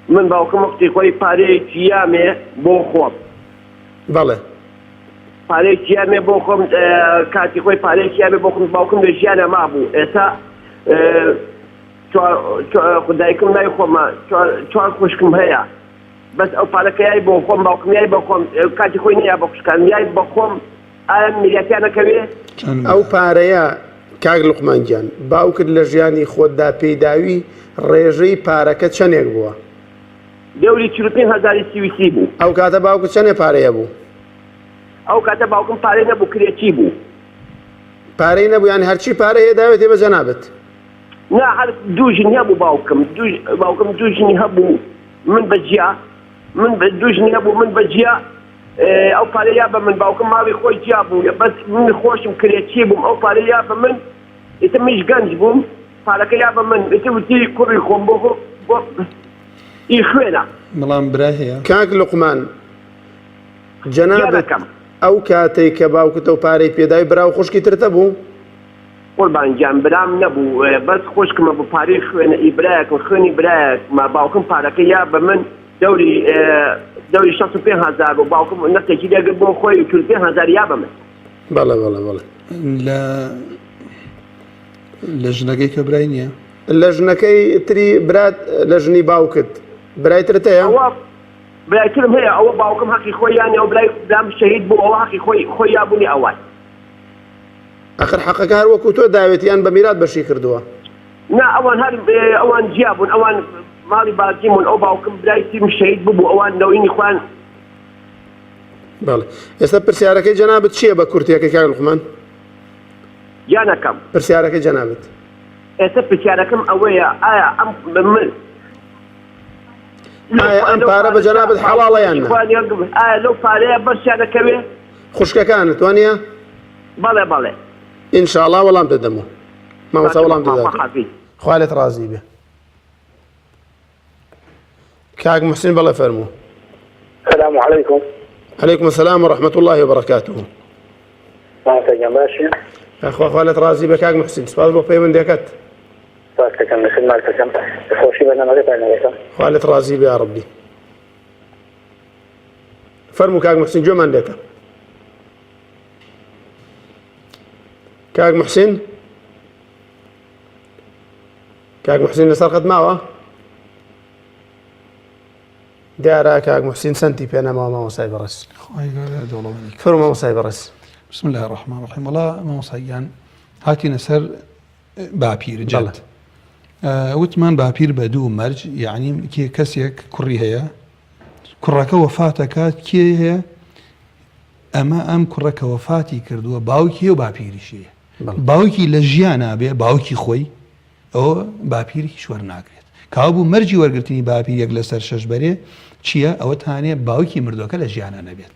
من باوکم وەختی خۆی پارەیەکی یامێ بۆ خۆم. بەڵێ. پارەیەکی یامێ بۆ خۆم کاتی خۆی پارەیەکی یامێ بۆ خۆم باوکم لە ژیانە مابوو ئێستا دایکم لای خۆمە چوار خوشکم هەیە بەس ئەو پارە کە یای بۆ خۆم باوکم یای بە خۆم کاتی خۆی نیا بە خوشکان یای بە خۆم ئایا میراتیان نەکەوێ؟ ئەو پارەیە کاک لوقمان گیان باوکت لە ژیانی خۆتدا پێی داوی ڕێژەی پارەکە چەنێک بووە؟ دەوری 45 هەزاری سویسی بوو. ئەو کاتە باوکت چەنێ پارەی هەبوو؟ ئەو کاتە باوکم پارەی نەبوو کرێچی بوو. پارەی نەبوو یان هەرچی پارەی هەیە داوێتێ بە جەنابت؟ نا هەر دوو ژنی هەبوو باوکم دوو باوکم دوو ژنی هەبوو من بە جیا من دوو ژنی هەبوو من بە جیا ئەو پارەی یا بە من باوکم ماڵی خۆی جیا بوو بەس من خۆشم کرێچی بووم ئەو پارەی یا بە من ئیتر منیش گەنج بووم پارەکە یا بە من ئیتر وتی کوڕی خۆم بۆ خۆ بۆ ئی خوێنە. بەڵام برای هەیە؟ کاک لوقمان جەنابت گیانەکەم. ئەو کاتەی کە باوکت ئەو پارەی پێداوی برا و خوشکی ترت هەبوو؟ قوربان گیان برام نەبوو بەس خوشکم هەبوو پارەی خوێنە ئی برایەکم خوێنی برایەکمە باوکم پارەکەی یا بە من دەوری دەوری 65 هەزار بوو باوکم نەختێکی لێگرت بۆ خۆی 45 هەزار یا بە من. بەڵێ بەڵێ بەڵێ. لە لە ژنەکەی کە برای نییە؟ لە ژنەکەی تری برات لە ژنی باوکت برای ترت هەیە؟ ئەوە برای ترم هەیە ئەوە باوکم هەقی خۆی یانی ئەو برای برام شەهید بوو ئەوە هەقی خۆی خۆی یابوونی ئەوان. ئەخر حەقەکە هەر وەکو تۆ داوێتی یان بە میرات بەشی کردووە؟ نا ئەوان هەر ئەوان جیا بوون ئەوان ماڵی بازیم بوون ئەو باوکم برای تیم شەهید ببوو ئەوان نەوینی خۆیان. بەڵێ ئێستا پرسیارەکەی جەنابت چییە بە کورتیەکەی کاک لوقمان؟ گیانەکەم. پرسیارەکەی جەنابت. ئێستا پرسیارەکەم ئەوەیە ئایا ئەم من ئایا ئەم پارە بە جەنابت حەڵاڵە یان نا؟ ئایا لەو پارەیە بەشیان دەکەوێ؟ خوشکەکانت وانییە؟ بەڵێ بەڵێ. ان شاء اللە وەڵام دەدەمەوە مامۆستا وەڵام دەدات خوا لێت ڕازی بێ کاک محسن بەڵێ فەرموو السلام عليكم عليكم السلام ورحمة الله وبركاته مامۆستا گیان باشی ئەخوا خوا لێت ڕازی بێ کاک محسن سپاس بۆ پەیوەندیەکەت سپاس دەکەم لە خدمەتەکەم خۆشی بەرنامەکەتان دەکەم خوا لێت ڕازی بێ یا ڕەبی فەرموو کاک محسن گوێمان لێتە کاک محسن کاک محسن لەسەر خەت ماوە دیارە کاک محسن سنتی پێ نەماوە مامۆستای بەڕێز خوای گەورە دەوڵەمەندی کات. فەرموو مامۆستای بەڕێز بسم الله الرحمن الرحیم وەڵا مامۆستا گیان هاتینە سەر باپیر بەڵێ. جد وتمان باپیر بە دوو مەرج یعنی کێ کەسێک کوڕی هەیە کوڕەکە وەفاتەکات کێ هەیە ئەمە ئەم کوڕە کە وەفاتی کردووە باوکی هەیە و باپیریشی هەیە. باوکی لە ژیانا بێ باوکی خۆی ئەوە باپیر هیچ وەرناگرێت. کەوابوو مەرجی وەرگرتنی باپیر یەک لەسەر شەش بەرێ چییە؟ ئەوە تانێ باوکی مردووەکە لە ژیانا نەبێت.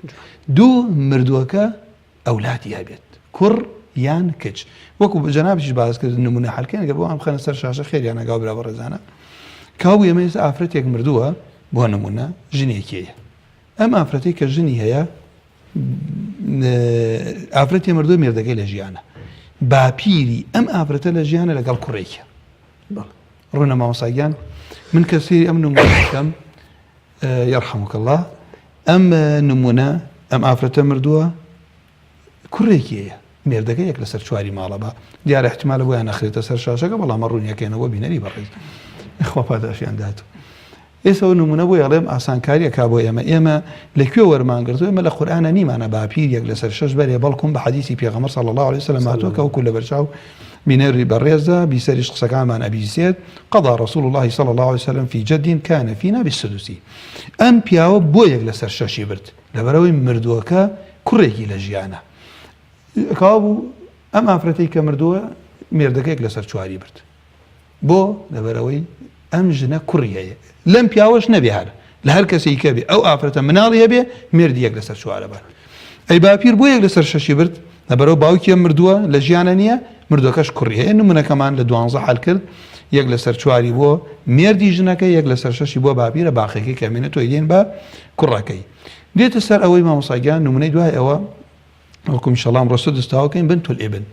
دوو مردووەکە ئەولادی هەبێت کوڕ یان کچ. وەکو جەنابتیش باس کرد نمونە حەلکەن گەر بۆمان بخەنە سەر شاشە خێریان ئەگا برا بەڕێزانە. کەوابوو ئێمە ئێستا ئافرەتێک مردووە بۆ نمونە ژنێکی هەیە. ئەم ئافرەتەی کە ژنی هەیە ئافرەتێ مردووە مێردەکەی لە ژیانە باپیری ئەم ئافرەتە لە ژیانە لەگەڵ کوڕێکە ڕوونە مامۆساگیان من کە سێری ئەم نمونە بکەم یرحمک الله ئەم نمونە ئەم ئافرەتە مردووە کوڕێکی هەیە مێردەکە یەک لەسەر چواری ماڵە بە دیارە احتمالە بۆیان نەخرێتە سەر شاشەکە بەڵام ڕوونیەکەینەوە بینەری بەڕێز خوا پاداشیان دات ئێستا ئەو نمونە بۆی ئەڵێم ئاسانکاری ئەکا بۆ ئێمە ئێمە لە کوێ وەرمان گرتووە ئێمە لە قورئانا نیمانە باپیر یەک لەسەر شەش بەرێ بەڵکم بە حەدیسی پێغەمبەر صلی اللە علیه وسلم هاتووە کە وەکو لەبەرچاو بینەری بەڕێزە بیسەریش قسەکانمان ئەبیسێت قضا رسول الله صلی الله علیه وسلم فی جد کان فینا بالسدس ئەم پیاوە بۆ یەک لەسەر شەشی برد لەبەرئەوەی مردووەکە کوڕێکی لە ژیانە کەوابوو. ئەم ئافرەتەی کە مردووە مێردەکە یەک لەسەر چواری برد. بۆ؟ لەبەرئەوەی ئەم ژنە کوڕی هەیە. لەم پیاوەش نەبێ هەر لە هەر کەسێکی کە بێ ئەو ئافرەتە مناڵی هەبێ مێردی یەک لەسەر چوارە بات. ئەی باپیر بۆ یەک لەسەر شەشی برد؟ لەبەرئەوە باوکی ئەم مردووە لە ژیانە نییە، مردووەکەش کوڕی هەیە. نمونەکەمان لە دوانزە حەل کرد، یەک لەسەر چواری بۆ مێردی ژنەکە، یەک لەسەر شەشی بۆ باپیرە، باقیەکەی کە ئەمێنێتەوە ئەیدەین بە کوڕەکەی. دێتە سەر ئەوەی مامۆستا گیان نمونەی دوای ئەوە وەکو ئینشەڵا ئەمڕۆ سدس تەواو کەین بنت الابن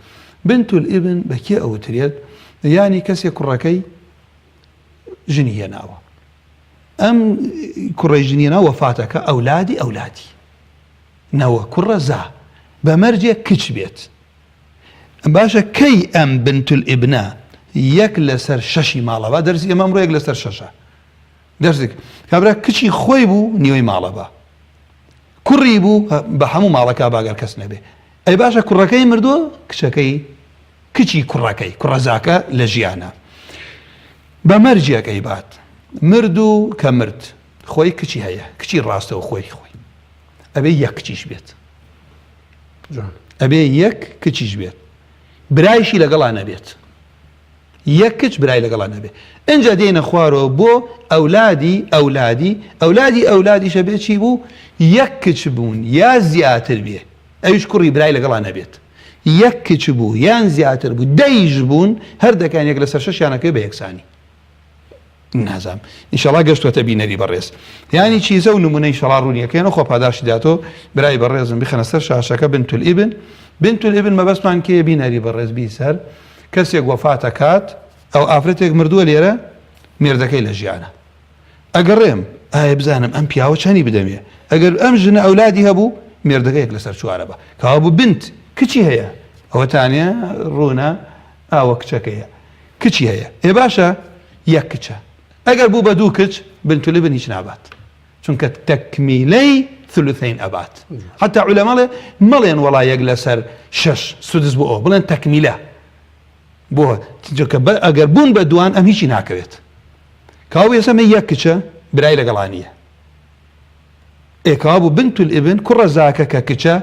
بنت الابن بە کێ ئەوترێت یانی کەسێک کوڕەکەی ژنی هێناوە ئەم کوڕی ژنی هێنا وەفاتەکە ئەولادی ئەولادی نەوە کوڕە زا بە مەرجێک کچ بێت باشە کەی ئەم بنت الابنە یەک لەسەر شەشی ماڵەوە دەرسی ئێمە ئەمڕۆ یەک لەسەر شەشە دەرسێک کابرا کچی خۆی بوو نیوەی ماڵە بە کوڕی بوو بە هەموو ماڵەکە باگەر کەس نەبێ ئەی باشە کوڕەکەی مردووە کچەکەی کچی کوڕەکەی کوڕەزاکە لە ژیانە بە مەرجێک ئەیبات مرد و کە مرد خۆی کچی هەیە کچی ڕاستەوە خۆی خۆی ئەبێ یەک کچیش بێت ئەبێ یەک کچیش بێت برایشی لەگەڵا نەبێت یەک کچ برای لەگەڵا نەبێ ئینجا دێینە خوارەوە بۆ ئەولادی ئەولادی ئەولادی ئەولادیش ئەبێ چی بوو یەک کچ بوون یا زیاتر بێ ئەویش کوڕی برای لەگەڵا نەبێت یەک کچ بوو یان زیاتر بوو دەیش بوون هەر دەکان یەک لەسەر شەشیانەکەی بە یەکسانی نازام ئینشەڵا گەشتوەتە بینەری بەڕێز یانی چیزە و نمونەی شەڵا ڕوونیەکەیەنە خۆ پاداشتی داتۆ برای بەڕێزم بخەنە سەر شاشەکە بنت الابن بنت الابن مەبەستمان کێ بینەری بەڕێز بیسەر کەسێک وەفاتەکات ئەو ئافرەتێک مردووە لێرە مێردەکەی لە ژیانە ئەگەڕێم ئایا بزانم ئەم پیاوە چەنی بدەمێ ئەگەر ئەم ژنە ئەولادی هەبوو مێردەکە یەک لەسەر چوارە بە کەوابوو بنت کچی هەیە ئەوەتانە ڕوونە ئاوە کچەکەیە کچی هەیە ئێ باشە یەک کچە ئەگەر بوو بە دوو کچ بنت الابن هیچ نابات چونکە تەکمیلەی ثلثین ئەبات حتا علەما ڵێ مەڵێن وەڵا یەک لەسەر شەش سودس بۆ ئەوە بڵێن تەکمیلە بۆ چونکە ئەگەر بوون بە دوان ئەم هیچی ناکەوێت کاو ئێستا مە یەک کچە برای لەگەڵا نییە ئێ کەوابوو بنت الابن کوڕە زاکە کە کچە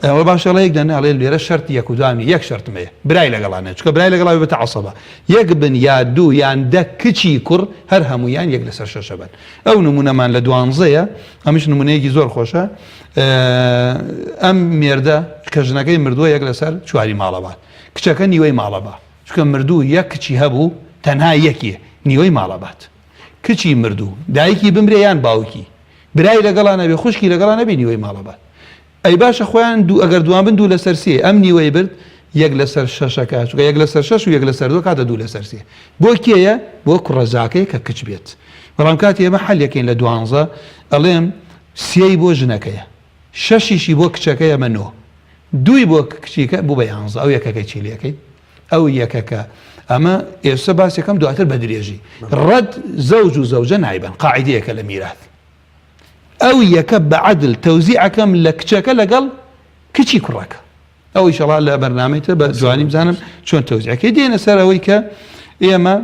ئەوە باشە ئەڵێ یەک دەنە ئەڵێ لێرە شەرتی یەک و دوان نیە یەک شەرتم هەیە برای لەگەڵا نە چونکە برای لەگەڵا بێتە عەسەبە یەک بن یا دوو یان دە کچی کوڕ هەر هەموویان یەک لەسەر شەشە بن ئەو نمونەمان لە دوانزەیە ئەمش نمونەیەکی زۆر خۆشە ئەم مێردە کە ژنەکەی مردووە یەک لەسەر چواری ماڵەبات کچەکە نیوەی ماڵەبا چونکە مردوو یەک کچی هەبوو تەنها یەکێ نیوەی ماڵەبات کچی مردوو دایکی بمرێ یان باوکی برای لەگەڵا نەبێ خوشکی لەگەڵا نەبێ نیوەی ماڵە بات ئەی باشە خۆیان دوو ئەگەر دوان بن دوو لەسەر سێ ئەم نیوەی برد یەک لەسەر شەشەکە چونکە یەک لەسەر شەش و یەک لەسەر دوو کاتە دوو لەسەر سێ بۆ کێیە بۆ کوڕەزاکەی کە کچ بێت بەڵام کاتی ئێمە حەلەکەین لە دوانزە ئەڵێم سێی بۆ ژنەکەیە شەشیشی بۆ کچەکەیە ئەمە نۆ دووی بۆ کچیکە بوو بە یانزە ئەو یەکەکەی چی لەکەی ئەو یەکەکە ئەمە ئێستا باسەکەم دواتر بە درێژی ڕەت زەوج و زەوجە نایبن قاعدەیەکە لە میرات ئەو یەکە بە عەدل تەوزیعەکەم لە کچەکە لەگەڵ کچی کوڕەکە ئەو ئیشەڵا لە بەرنامەی تر بە جوانی بزانم چۆن تەوزیعەکەی دێنە سەر ئەوەی کە ئێمە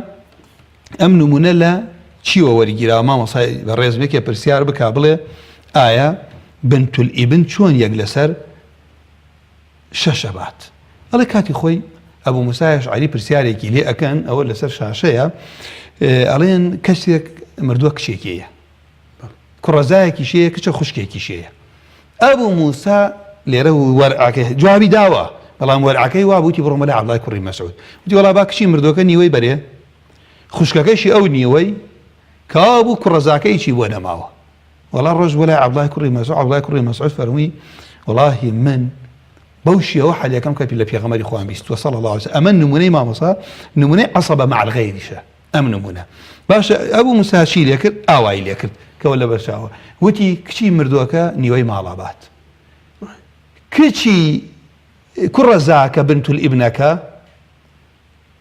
ئەم نمونە لە چیوە وەرگیراوە مامۆسای بە ڕێزمێکێ پرسیار بک بڵێ ئایا بنت الابن چۆن یەک لەسەر شەشە بات ئەڵێ کاتی خۆی ئەبوو موسای ئەشعەری پرسیارێکی لێ ئەکەن ئەوە لەسەر شاشەیە ئەڵێن کەسێک مردووە کچێکیە کوڕەزایەکیش هەیە کچە خوشکێکیش هەیە ئەبوو موسا لێرە وەرعەکەی جوابی داوە بەڵام وەرعەکەی وا بووتی بڕۆمە لە عەبدوڵای کوڕی مەسعود وتی وەڵا با کچی مردووەکە نیوەی بەرێ خوشکەکەشی ئەو نیوەی کەوابوو کوڕەزاکەی چی بۆ نەماوە وەڵا ڕۆژ بۆ لای عەبدوڵای کوڕی مەسعود عەبدوڵای کوڕی مەسعود فەرمووی وەڵاهی من بەو شێوە حەلەکەم کە لە پێغەمبەری خۆیان بیستووە صلی الله علیه و سلم ئەمە نمونەی مامۆسا نمونەی عەسەبە مع الغیریشە ئەم نمونە باشە ئەبوو موسا چی لێکرد ئاوای لێکرد کەەوە لە بەرچاوە وتی کچی مردووەکە نیوەی ماڵابات کچی کوڕەزاکە بنت الابنەکە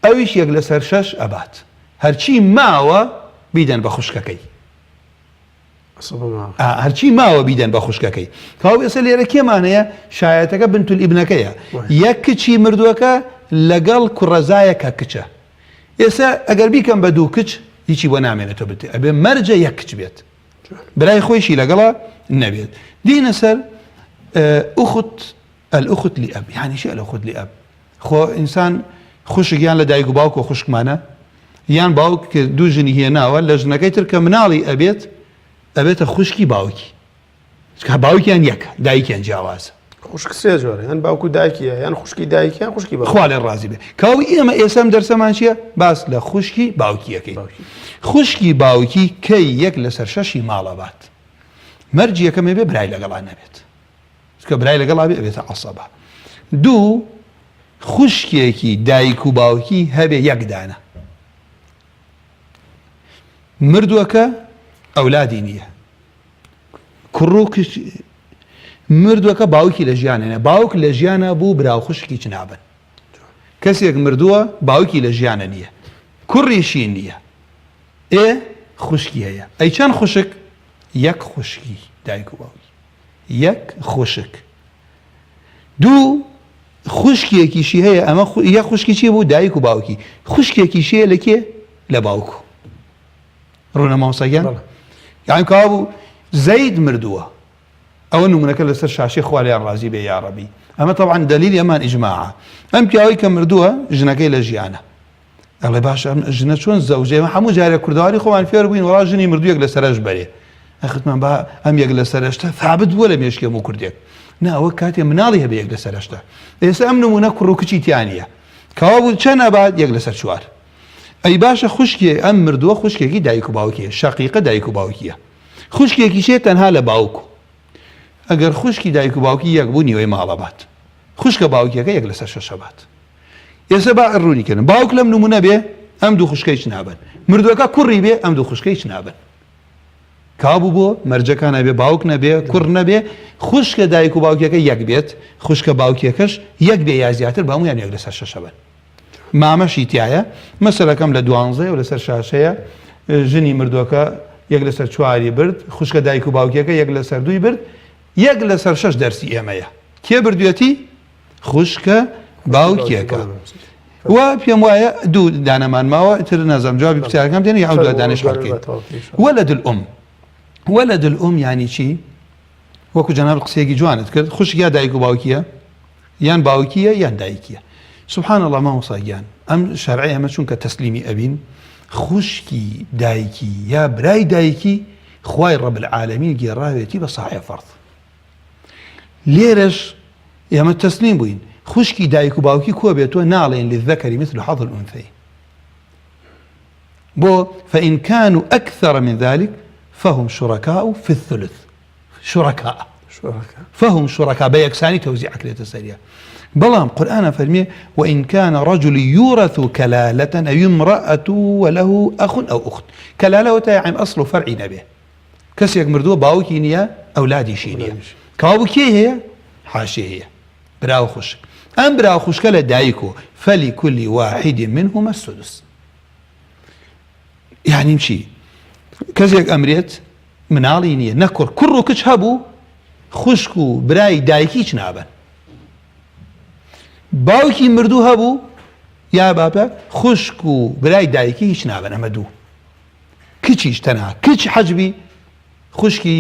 ئەویش یەک لەسەر شەش ئەبات هەرچی ماوە بیدەن بە خوشکەکەی هەرچی ماوە بیدەن بە خوشکەکەی کاو ئێستا لێرە کێمان هەیە شایەتەکە بنت الابنەکەیە یەک کچی مردووەکە لەگەڵ کوڕەزایە کە کچە ئێستا ئەگەر بیکەم بە دوو کچ هیچی بۆ نامێنێتەوە بتێ ئەبێ مەرجە یەک کچ بێت برای خۆیشی لەگەڵا نەبێت دینە سەر ئوخت الأخت لأب یعنی چی الأخت لأب؟ خۆ ئینسان خوشک یان لە دایک و باوک و خوشکمانە یان باوک کە دوو ژنی هێناوە لە ژنەکەی تر کە مناڵی ئەبێت ئەبێتە خوشکی باوکی چونکە باوکیان یەکە دایکیان جیاوازە. خوشک سێ جۆرە یان باوک و دایکیە یان خوشکی دایک یان خوشکی باوک. خوا لێ ڕازی بێ کاو ئێمە ئێستا ئەم دەرسەمان چییە باس لە خوشکی باوکیەکەی خوشکی باوکی کەی یەک لەسەر شەشی ماڵە بات مەرجی یەکەم بێ برای لەگەڵا نەبێت چونکە برای لەگەڵا بێ ئەبێتە عەسەبە دوو خوشکێکی دایک و باوکی هەبێ یەک دانە مردووەکە ئەولادی نییە کوڕ و کچ مردووەکە باوکی لە ژیانە باوک لە ژیانە بوو برا و خوشکی چ نابن کەسێک مردووە باوکی لە ژیانە نییە کوڕیشی نییە ئێ خوشکی هەیە ئەی چەند خوشک یەک خوشکی دایک و باوکی یەک خوشک دوو خوشکێکیشی هەیە ئەمە یەک خوشکی چی بوو دایک و باوکی خوشکێکیشی هەیە لە کێ لە باوکو ڕوونە مامۆستا گیان یانی کەوابوو زەید مردووە ئەوە نمونەکە لەسەر شاشەی خوا لێیان ڕازی بێ یاڕەبی ئەمە طبعا دلیل ئەمان ئیجماعە ئەم پیاوەی کە مردووە ژنەکەی لە ژیانە ئەڵێ باشە ئەم ژنە چۆن زەوجە ئێمە هەموو جارێک کوردەواری خۆمان فێر بووین وەڵا ژنی مردوو یەک لەسەرەش بەرێ ئەختمان با ئەم یەک لەسەرەشتە ثابت بووە لە مێشکی هەموو کوردێک نا ئەوە کاتێ مناڵی هەبێ یەک لەسەرەشتە ئێستا ئەم نمونە کوڕ و کچی تیانە کەوابوو چەند ئەبات یەک لەسەر چوار ئەی باشە خوشکێ ئەم مردووە خوشکێکی دایک و باوکیە شەقیقە دایک و باوکیە خوشکێکیشێ تەنها لە باوک ئەگەر خوشکی دایک و باوکی یەک بوو نیوەی ماڵە بات خوشکە باوکیەکە یەک لەسەر شەشە بات ئێستا با ڕوونی کەن باوک لەم نمونە بێ ئەم دوو خوشکە هیچ نابن مردوەکە کوڕی بێ ئەم دوو خوشکە هیچ نابن کابوو بۆ مەرجەکان ئەبێ باوک نەبێ کوڕ نەبێ خوشکە دایک و باوکیەکە یەک بێت خوشکە باوکیەکەش یەک بێ یا زیاتر بە هەموویان یەک لەسەر شەشە بن مامەشی تایە مەسەلەکەم لە دوانزەیە و لەسەر شاشەیە ژنی مردوەکە یەک لەسەر چواری برد خوشکە دایک و باوکیەکە یەک لەسەر دووی برد یەک لەسەر شەش دەرسی ئێمەیە کێ بردوێتی خوشکە باوکیەکە و پێم وایە دوو دانەمان ماوە تر نازانم جوابی پرسیارەکەم دێنە یا ئەو دوو دانەش هەڵکەین ولد الأم ولد الأم یعنی چی وەکو جەناب قسەیەکی جوانت کرد خوشک یا دایک و باوکیە یان باوکیە یان دایکیە سبحان الله مامۆستا گیان ئەم شەرعی ئەمە چونکە تەسلیمی ئەبین خوشکی دایکی یا برای دایکی خوای رب العالمین گێڕاوێتی بە صاحب فەرض لێرەش ئێمە تەسلیم بووین خوشکی دایک و باوکی کۆ بێتەوە ناڵێن للذکر مثل حظ الانثیین بۆ فإن كانوا أكثر من ذلك فهم شركاء في الثلث شركاء فهم شركاء بە یەکسانی تەوزیع ئەکرێتە سەریا بەڵام قورآن فەرمیێ وإن كان رجل يورث كلالة أو امرأة وله أخ أو أخت كلالة وتا عم أصل فرعي نەبێ کەسێک مردووە باوکی نییە ئەولادیشی نییە کەوابوو کێ هەیە حاشێ هەیە برا و خوشک ئەم برا و خوشکە لە دایک و فلكل واحد منهما السدس یعنی چی کەسێک ئەمرێت مناڵی نییە نەکوڕ کوڕ و کچ هەبوو خوشک و برای دایکی هیچ نابن باوکی مردوو هەبوو یا بابە خوشک و برای دایکی هیچ نابن ئەمە دوو کچیش تەنها کچ حەجبی خوشکی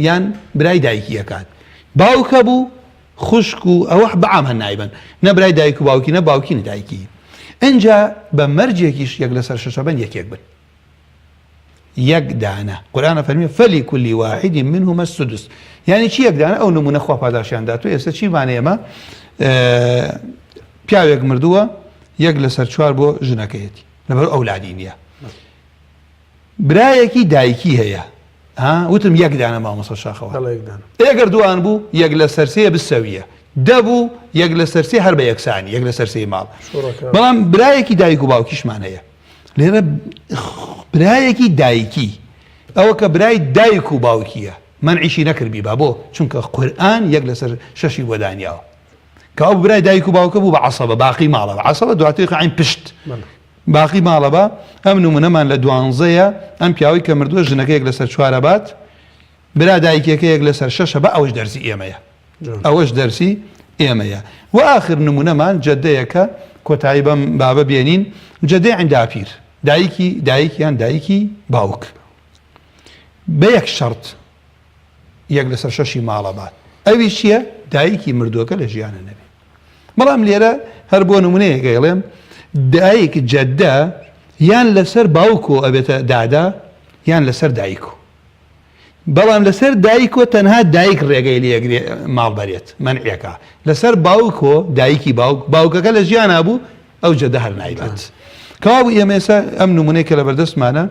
یان برای دایکی ئەکات باوک هەبوو خوشک و ئەوە بەعام هەر نایبەن نە برای دایک و باوکی نە باوکی نە دایکی ئینجا بە مەرجێکیش یەک لەسەر شەشە بن یەکێک بن یەک دانە قورآن فەرمی فەلی کولی واحد منهما السدس یعنی چی یەک دانە ئەو نمونە خوا پاداشیان داتو ئێستا چیمان ئێمە پیاوێک مردووە یەک لەسەر چوار بۆ ژنەکەیەتی لەبەر ئەولادی نییە برایەکی دایکی هەیە ها وتم یەک دانە مامۆستا شاخەوە ئێگەر دوان بوو یەک لە سەرسێ بسەویە دەبوو یەک لە سەرسێ هەر بە یەکسانی یەک لە سەرسێ ماڵ بەڵام برایەکی دایک و باوکیشمان هەیە لێرە برایەکی دایکی ئەوە کە برای دایک و باوکیە منعیشی نەکردبی با بۆ چونکە قورئان یەک لەسەر شەشی بۆ دانیاوە کە ئەو برای دایک و باوکە بوو بە عەسەبە باقی ماڵە عەسەبە دواتر عین پشت باقی ماڵە بە ئەم نمونەمان لە دوانزەیە ئەم پیاوەی کە مردووە ژنەکە یەک لەسەر چوارە بات برا دایکەکە یەک لەسەر شەشە بە ئەوەش دەرسی ئێمەیە ئەوەش دەرسی ئێمەیە و ئاخر نمونەمان جەدەیەکە کۆتایی بەم بابە بێنین جەدەی عنداپیر دایکی دایکیان دایکی باوک بە یەک شەرت یەک لەسەر شەشی ماڵە بات ئەویش چییە دایکی مردووەکە لە ژیانە نەبێ بەڵام لێرە هەر بۆ نمونەیەک ئەیڵێم دایک جەدە یان لەسەر باوکۆ ئەبێتە دادا یان لەسەر دایکۆ بەڵام لەسەر دایکۆ تەنها دایک ڕێگەی لێگرێ ماڵ بەرێت مەنعیەکە لەسەر باوکۆ دایکی باوک باوکەکە لە ژیانا بوو ئەو جەدە هەر نایبات کەوابوو ئێمە ئێستا ئەم نمونەی کە لەبەردەستمانە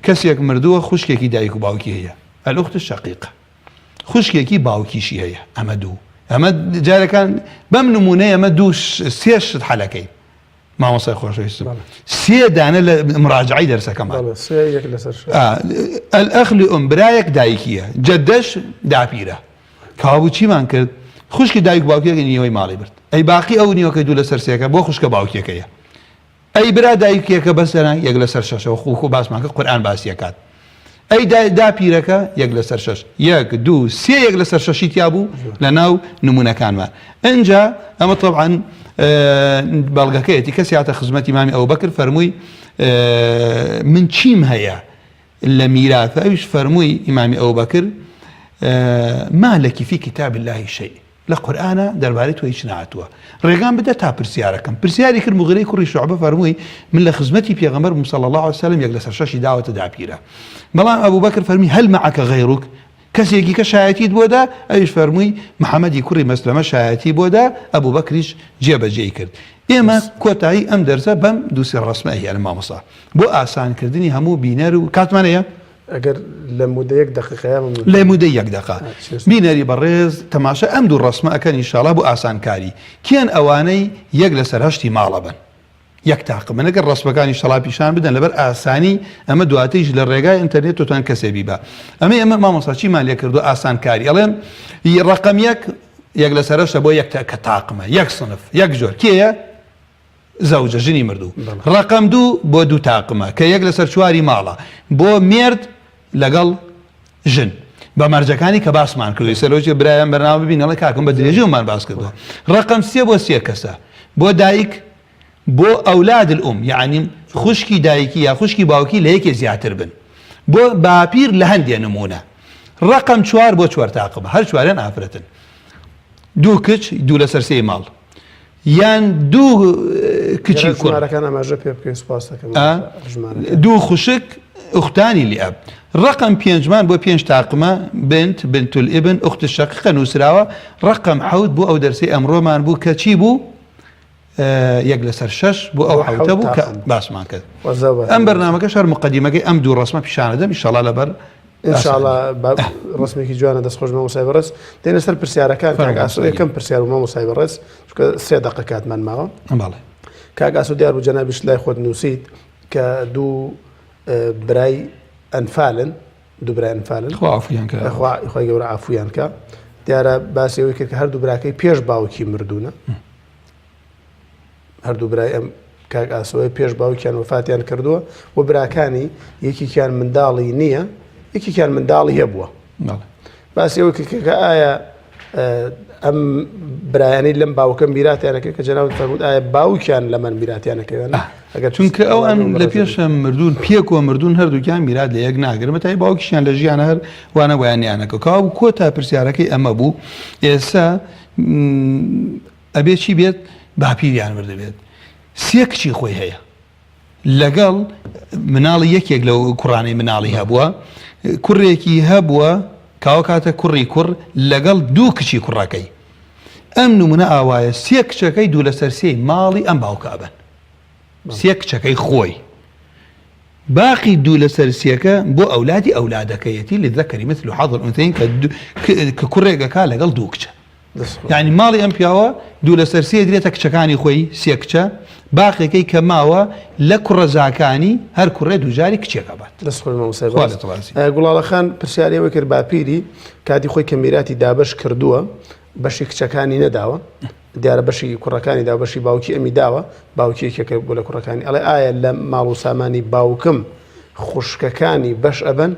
کەسێک مردووە خوشکێکی دایک و باوکی هەیە الأخت الشقيقة خوشکێکی باوکیشی هەیە ئەمە دوو ئەمە جارەکان بەم نمونەی ئەمە دوو سێ شت حەلەکەی مامۆستای خۆشەویستم سێ دانە لە مراجعەی دەرسەکەمان الأخ لأم برایەک دایکیە جەدەش داپیرە کاوابوو چیمان کرد خوشکی دایک باوکێک نیوەی ماڵی برد ئەی باقی ئەو نیوەکەی دوو لەسەر سێکە بۆ خوشکە باوکێکەیە ئەی برا دایکێکە بەسەرە یەک لەسەر شەشەوە خوخ و باسمان کە قورآن باسیەکات ئەی داپیرەکە یەک لەسەر شەش یەک دوو سێ یەک لەسەر شەشی تیا بوو لە ناو نمونەکانمان ئەجا ئەمە طبعا بەڵگەکەیەتی کەسی هاتە خزمەتی مامی ئەو بەکر فەرمووی من چیم هەیە لە میراتە ئەویش فەرمووی ئیمامی ئەو بەکر ما لك في كتاب الله شيء لە قورئانا دەربارەی تۆ هیچ نەهاتووە ڕێگام بدە تا پرسیارەکەم پرسیاری کرد موغیرەی کوڕی شوعبە فەرمووی من لە خزمەتی پێغەمبەر بووم صلی اللە علیه وسلم یەک لەسەر شەشی داوەتە داپیرە بەڵام ئەبوبەکر فەرمی هل معک غیرک کەسێکی کە شایەتیت بۆ دا ئەویش فەرمووی محەممەدی کوڕی مەسلەمە شایەتی بۆ دا ئەبوبەکریش جێبەجێی کرد ئێمە کۆتایی ئەم دەرسە بەم دوو سێ ڕەسمە ئەهێنم مامۆستا بۆ ئاسانکردنی هەموو بینەر و کاتمان هەیە ئەگەر لە مودە یەک دەقیقەیە مەمنون. لە مودەی یەک دەقە. بینەری بەڕێز تەماشای ئەم دوو ڕەسمە ئەکەن ئیشاڵا بۆ ئاسانکاری. کێن ئەوانەی یەک لەسەر هەشتی ماڵە بن؟ یەک تاقمن ئەگەر ڕەسمەکان ئیشاڵا پیشان بدەن لەبەر ئاسانی ئەمە دواتریش لە ڕێگای ئینتەرنێت تۆتان کەسێ بیبا. ئەمەی ئەمە مامۆستا چیمان لێ کردووە ئاسانکاری ئەڵێم ڕەقەم یەک یەک لەسەر هەشتە بۆ یەک کە تاقمە یەک سنف یەک جۆر کێیە؟ زەوجە، ژنی مردوو. ڕەقەم دوو بۆ دوو تاقمە کە یەک لەسەر چواری ماڵە بۆ مێرد لەگەڵ ژن بە مەرجەکانی کە باسمان کردو ئێستا لەوەی برایان بەرنامە ببین ئەڵێ کاکم بە درێژیمان باس کردووە ڕەقەم سێ بۆ سێ کەسە بۆ دایک بۆ أولاد الأم یعنی خوشکی دایکی یا خوشکی باوکی لە یەکێ زیاتر بن بۆ باپیر لە هەندێ نمونە ڕەقەم چوار بۆ چوار تاقمە هەر چواریان ئافرەتن دوو کچ دوو لەسەر سێی ماڵ یان دوو کچی کوڕ. ژمارەکان ئاماژە پێ بکەین سوپاس دەکەم. دوو خوشک أختان لأب ڕقم پێنجمان بۆ پێنج تاقمە بنت بنت الابن أخت الشقيقة نووسراوە ڕقم حەوت بۆ ئەو دەرسەی ئەمڕۆمان بوو کە چی بوو یەک لەسەر شەش بۆ ئەو حەوتە بوو کە باسمان کرد ئەم بەرنامەکە شەر مقدمەکەی ئەم دوو ڕسمە پیشانەدەم ئیشەڵا لەبەر ان شاء الله ڕسمێکی جوانە دەست خۆش مامۆستای بەڕێز دێنە سەر پرسیارەکان کاک ئاسۆ یەکەم پرسیار و مامۆستای بەڕێز چونکە سێ دەقە کاتمان ماوە بەڵێ کاک ئاسۆ دیار بوو جەنابیشت لای خۆت نووسیت کە دوو برای ئەنفالن دوو برای ئەنفالن خوا عفویان کە خوا خی گەورە عفویان کە دیارە باسی ئەوەی کرد کە هەردوو براکەی پێش باوکی مردوونە هەردوو برای ئەم کاک ئاسۆیە پێش باوکیان وەفاتیان کردووە و براکانی یەکێکیان منداڵی نییە یەکێکیان منداڵی هەبووە باسی ئەوە کە ئایا ئەم برایانی لەم باوکە میراتیانەکە کە جەناوت فەرموود ئایا باوکیان لە من میراتیانەکەیان ئەگەر چونکە ئەوان لە پێشە مردوون پێکەوە مردوون هەردووکیان میرات لە یەک ناگرن بەتای باوکیشیان لە ژیان هەر وانە ویانیانەکە کاو کۆتا پرسیارەکەی ئەمە بوو ئێستا ئەبێ چی بێت باپیریان مردبێت سێ کچی خۆی هەیە لەگەڵ مناڵی یەکێک لەو کوڕانەی مناڵی هەبووە کوڕێکی هەبووە کاوە کاتە کوڕی کوڕ لەگەڵ دوو کچی کوڕەکەی ئەم نمونە ئاوایە سێ کچەکەی دوو لەسەر سێی ماڵی ئەم باوکە ئەبەن سێ کچەکەی خۆی باقی دوو لەسەر سێکە بۆ ئەولادی ئەولادەکەیەتی للذکر مثل حظ الأنثيين کە کوڕێک ئەکا لەگەڵ دوو کچە یانی ماڵی ئەم پیاوە دوو لەسەر سێ درێتە کچەکانی خۆی سێ کچە باقێکەی کە ماوە لە کوڕەزاکانی هەر کوڕێ دووجاری کچێک ئەبات. دەست خۆش مامۆستای بەڕێز. گوڵاڵە خان پرسیاری ئەوەی کرد باپیری کاتی خۆی کە میراتی دابەش کردووە بەشی کچەکانی نەداوە دیارە بەشی کوڕەکانی دا بەشی باوکی ئەمی داوە باوکی یەکێکە بۆ لە کوڕەکانی ئەڵێ ئایا لە ماڵ و سامانی باوکم خوشکەکانی بەش ئەبەن؟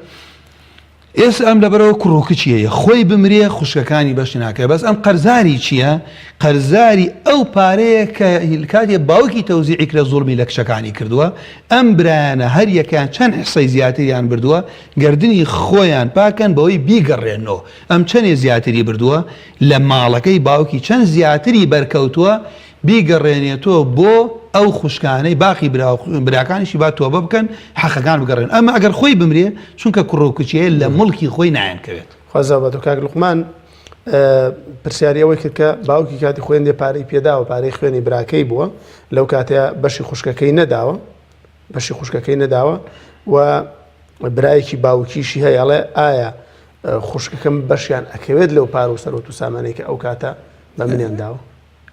ئێستا ئەم لەبەرەوە کوڕ و کچی هەیە خۆی بمرێ خوشکەکانی بەشی ناکەوێ بەس ئەم قەرزاری چییە قەرزاری ئەو پارەیە کە کاتێ باوکی تەوزیعی کرە زوڵمی لە کچەکانی کردووە ئەم برایانە هەر یەکەیان چەند حسەی زیاتریان بردووە گردنی خۆیان پاکەن بەوەی بیگەڕێنەوە ئەم چەندێ زیاتری بردووە لە ماڵەکەی باوکی چەند زیاتری بەرکەوتووە. بیگەڕێنێتەوە بۆ ئەو خوشکانەی باقی براکانیشی با تۆبە بکەن حەقەکان بگەڕێن ئەمە ئەگەر خۆی بمرێ چونکە کوڕ و کچێ لە موڵکی خۆی نایەن کەوێت. خوا زاو بە تۆ کاک لوقمان پرسیاری ئەوەی کرد کە باوکی کاتی خۆی هەندێ پارەی پێداوە پارەی خوێنی براکەی بووە لەو کاتەیە بەشی خوشکەکەی نەداوە بەشی خوشکەکەی نەداوە و برایەکی باوکیشی هەیە ئەڵێ ئایا خوشکەکەم بەشیان ئەکەوێت لەو پارە و سەرۆت و سامانەی کە ئەو کاتە بە منیان داوە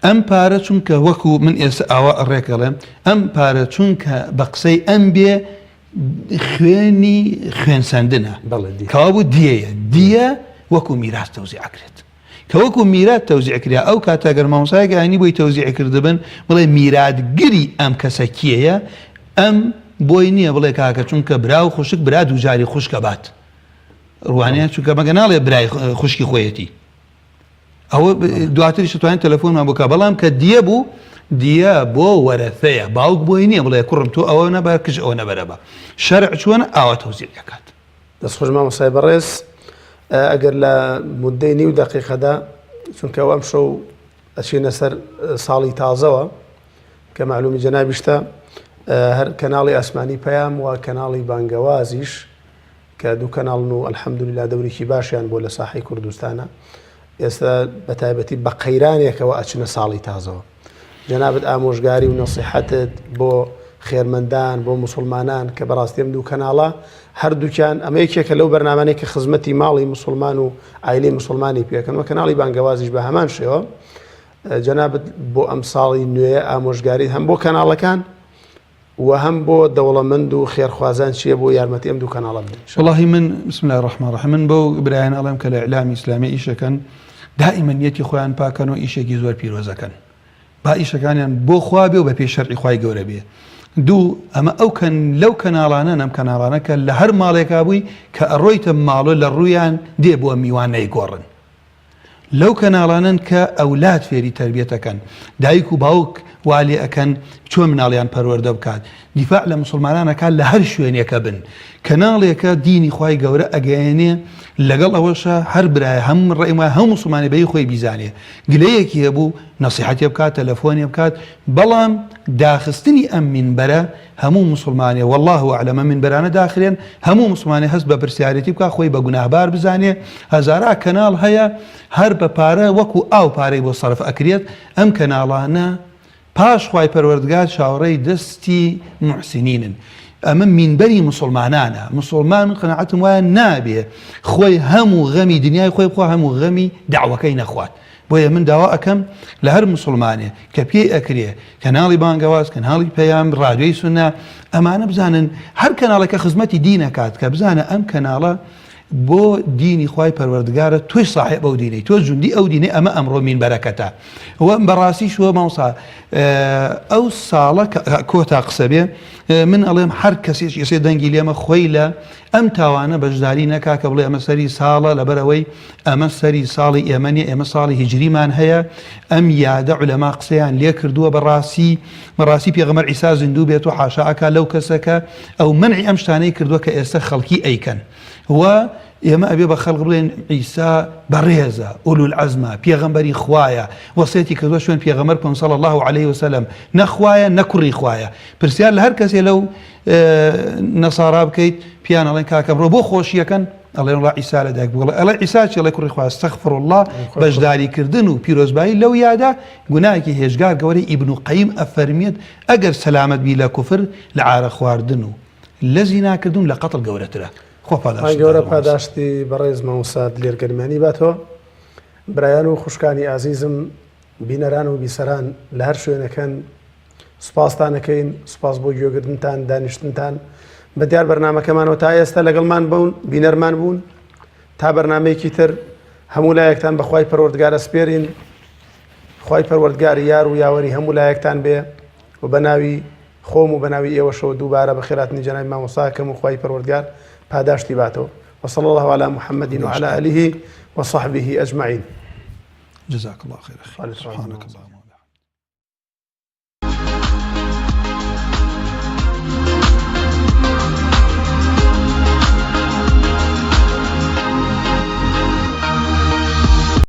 ئەم پارە چونکە وەکو من ئێستا ئاوا ڕێک ئەڵێم ئەم پارە چونکە بە قسەی ئەم بێ خوێنی خوێن سەندنە کەوابوو دیەیە دیە وەکو میراث تەوزیع ئەکرێت کە وەکو میرات تەوزیع کرا ئەو کاتە گەر مامۆستایەک ئاینی بۆی تەوزیع کردبن بڵێ میراتگری ئەم کەسە کێیە ئەم بۆی نییە بڵێ کاکە چونکە برا و خوشک برا دووجاری خوشکە بات ڕوانیان چونکە مەگە ناڵێ برای خوشکی خۆیەتی ئەوە دواتریش توانین تەلەفۆنمان بکە بەڵام کە دیە بوو دیە بۆ وەرەثەیە باوک بۆی نییە بڵێ کوڕم تۆ ئەوە نەبە کچ ئەوە نەبەرە بە شەرع چۆن ئاوا تەوزیع دەکات. دەست خۆش مامۆستای بەڕێز ئەگەر لە مدەی نیو دەقیقەدا چونکە ئەم شەو ئەچینە سەر ساڵی تازەوە کە معلومی جەنابیشتە هەر کەناڵی ئاسمانی پەیام و کەناڵی بانگەوازیش کە دوو کەناڵن و الحمدللە دەورێکی باشیان بووە لە ساحەی کوردستانا ئێستا بە تایبەتی بە قەیرانێکەوە ئەچنە ساڵی تازەوە جەنابت ئامۆژگاری و نەسیحەتت بۆ خێرمەندان بۆ موسڵمانان کە بەڕاستی ئەم دوو کەناڵە هەردووکیان ئەمە یەکێکە لەو بەرنامانەی کە خزمەتی ماڵی موسڵمان و عایلەی موسڵمانی پێکەن و کەناڵی بانگەوازیش بە هەمان شێوە جەنابت بۆ ئەم ساڵی نوێیە ئامۆژگاری هەم بۆ کەناڵەکان وە هەم بۆ دەوڵەمەند و خێرخوازان چیە بۆ یارمەتی ئەم دوو کەناڵە بدەن ان شاء اللە. وەڵاهی من بسم اللە الرحمن الرحیم من بەو برایانە ئەڵێم کە لە ئیعلامی ئیسلامی ئیشەکەن دائیمەن نیەتی خۆیان پاکەن و ئیشێکی زۆر پیرۆزەکەن با ئیشەکانیان بۆ خوا بێ و بە پێی شەرعی خوای گەورە بێ دوو ئەمە ئەو کەن لەو کەناڵانەن ئەم کەناڵانە کە لە هەر ماڵێکا بووی کە ئەڕۆیتە ماڵۆ لە ڕوویان دێ بۆ میوان نەیگۆڕن لەو کەناڵانەن کە ئەولاد فێری تەربیەت ئەکەن، دایک و باوک وا لێ ئەکەن چۆن مناڵیان پەروەردە بکات، دیفاع لە موسڵمانان ئەکات لە هەر شوێنێکە بن، کەناڵێکە دینی خوای گەورە ئەگەیەنێ، لەگەڵ ئەوەشا هەر برایە هەم ڕێم وایە هەموو موسڵمانێ بەی خۆی بیزانێ، گلەیەکی هەبوو نەسیحەتێ بکات، تەلەفۆنێ بکات، بەڵام داخستنی ئەم مینبەرە هەموو موسڵمانێ واللە اعلم ئەم مینبەرانە داخرێن هەموو موسڵمانێ هەست بە پرسیارێتی بکا خۆی بە گوناهبار بزانێ هەزارا کەناڵ هەیە هەر بە پارە وەکو ئاو پارەی بۆ سەرف ئەکرێت ئەم کەناڵانە پاش خوای پەروەردگار چاوەڕێی دەستی موحسینینن ئەمە مینبەری موسڵمانانە موسڵمان من قەناعەتم وایە نابێ خۆی هەموو غەمی دنیای خۆی بخوا هەموو غەمی دەعوەکەی نەخوات بۆیە من داوا ئەکەم لە هەر موسڵمانێ کە پێی ئەکرێ کەناڵی بانگەواز، کەناڵی پەیام، ڕادیۆی سوننە، ئەمانە بزانن هەر کەناڵێک کە خزمەتی دین ئەکات کە بزانە ئەم کەناڵە بۆ دینی خوای پەروەردگارە تۆی ساحێب ئەو دینەی تۆ جوندی ئەو دینەی ئەمە ئەمڕۆ مینبەرەکەتە و بەڕاستی شوە مامۆستا ئەو ساڵە کۆتا قسە بێ من ئەڵێم هەر کەسێک ئێسێ دەنگی لێمە خۆی لە ئەم تاوانە بەشداری نەکا کە بڵێ ئەمە سەری ساڵە لەبەرئەوەی ئەمە سەری ساڵی ئێمە نیە ئێمە ساڵی هیجریمان هەیە ئەم یادە عولەما قسەیان لێ کردووە بەڕاستی بەڕاستی پێغەمبەر عیسا زیندوو بێت و حاشا ئەکا لەو کەسە کە ئەو مەنعی ئەم شتانەی کردووە کە ئێستا خەڵکی ئەیکەن و ئێمە ئەبێ بە خەڵک بڵێن عیسا بەڕێزە ئولو العەزمە پێغەمبەری خوایە وەسێتی کردووە شوێن پێغەمبەر بکەون صلی الله علیه وسلم نە خوایە نە کوڕی خوایە پرسیار لە هەر کەسێ لەو نەسارا بکەیت پیان ئەڵێن کاکە بڕۆ بۆ خۆشیەکەن ئەڵێن وڵا عیسا لە دایک بووڵێ ئەڵێ عیسا چی ئەڵێ کوڕی خوا استغفر الله بەشداری کردن و پیرۆزبایی لەو یادە گوناهێکی هێجگار گەورەی ئیبن قەیم ئەفەرمیێت ئەگەر سەلامەت بی لە کوفر لە عارە خواردن و لە زیناکردن لە قەتڵ گەورەترە خوا پاداشت گەورە پاداشتی بەڕێز مامۆستا دلێر گەرمیانی باتەوە برایان و خوشکانی ئازیزم بینەران و بیسەران لە هەر شوێنەکەن سوپاستان ئەکەین سوپاس بۆ گوێگرتنتان دانیشتنتان بە دیار بەرنامەکەمانەوە تا ئێستا لەگەڵمان بوون بینەرمان بوون تا بەرنمەیەکی تر هەموو لایەکتان بەخوای پەروەردگارە سپێرین خوای پەروەردگار یار و یاوەری هەموو لایەکتان بێ و بە ناوی خۆم و بە ناوی ئێوەشەوە دووبارە بەخێراتنی جەنابی مامۆستاکەم و خوای پەروەردگار پاداشتی باتەوە وصلى الله على محمد وعلى آله وصحبه أجمعين جزاك الله خير أخي سبحانك اللهم.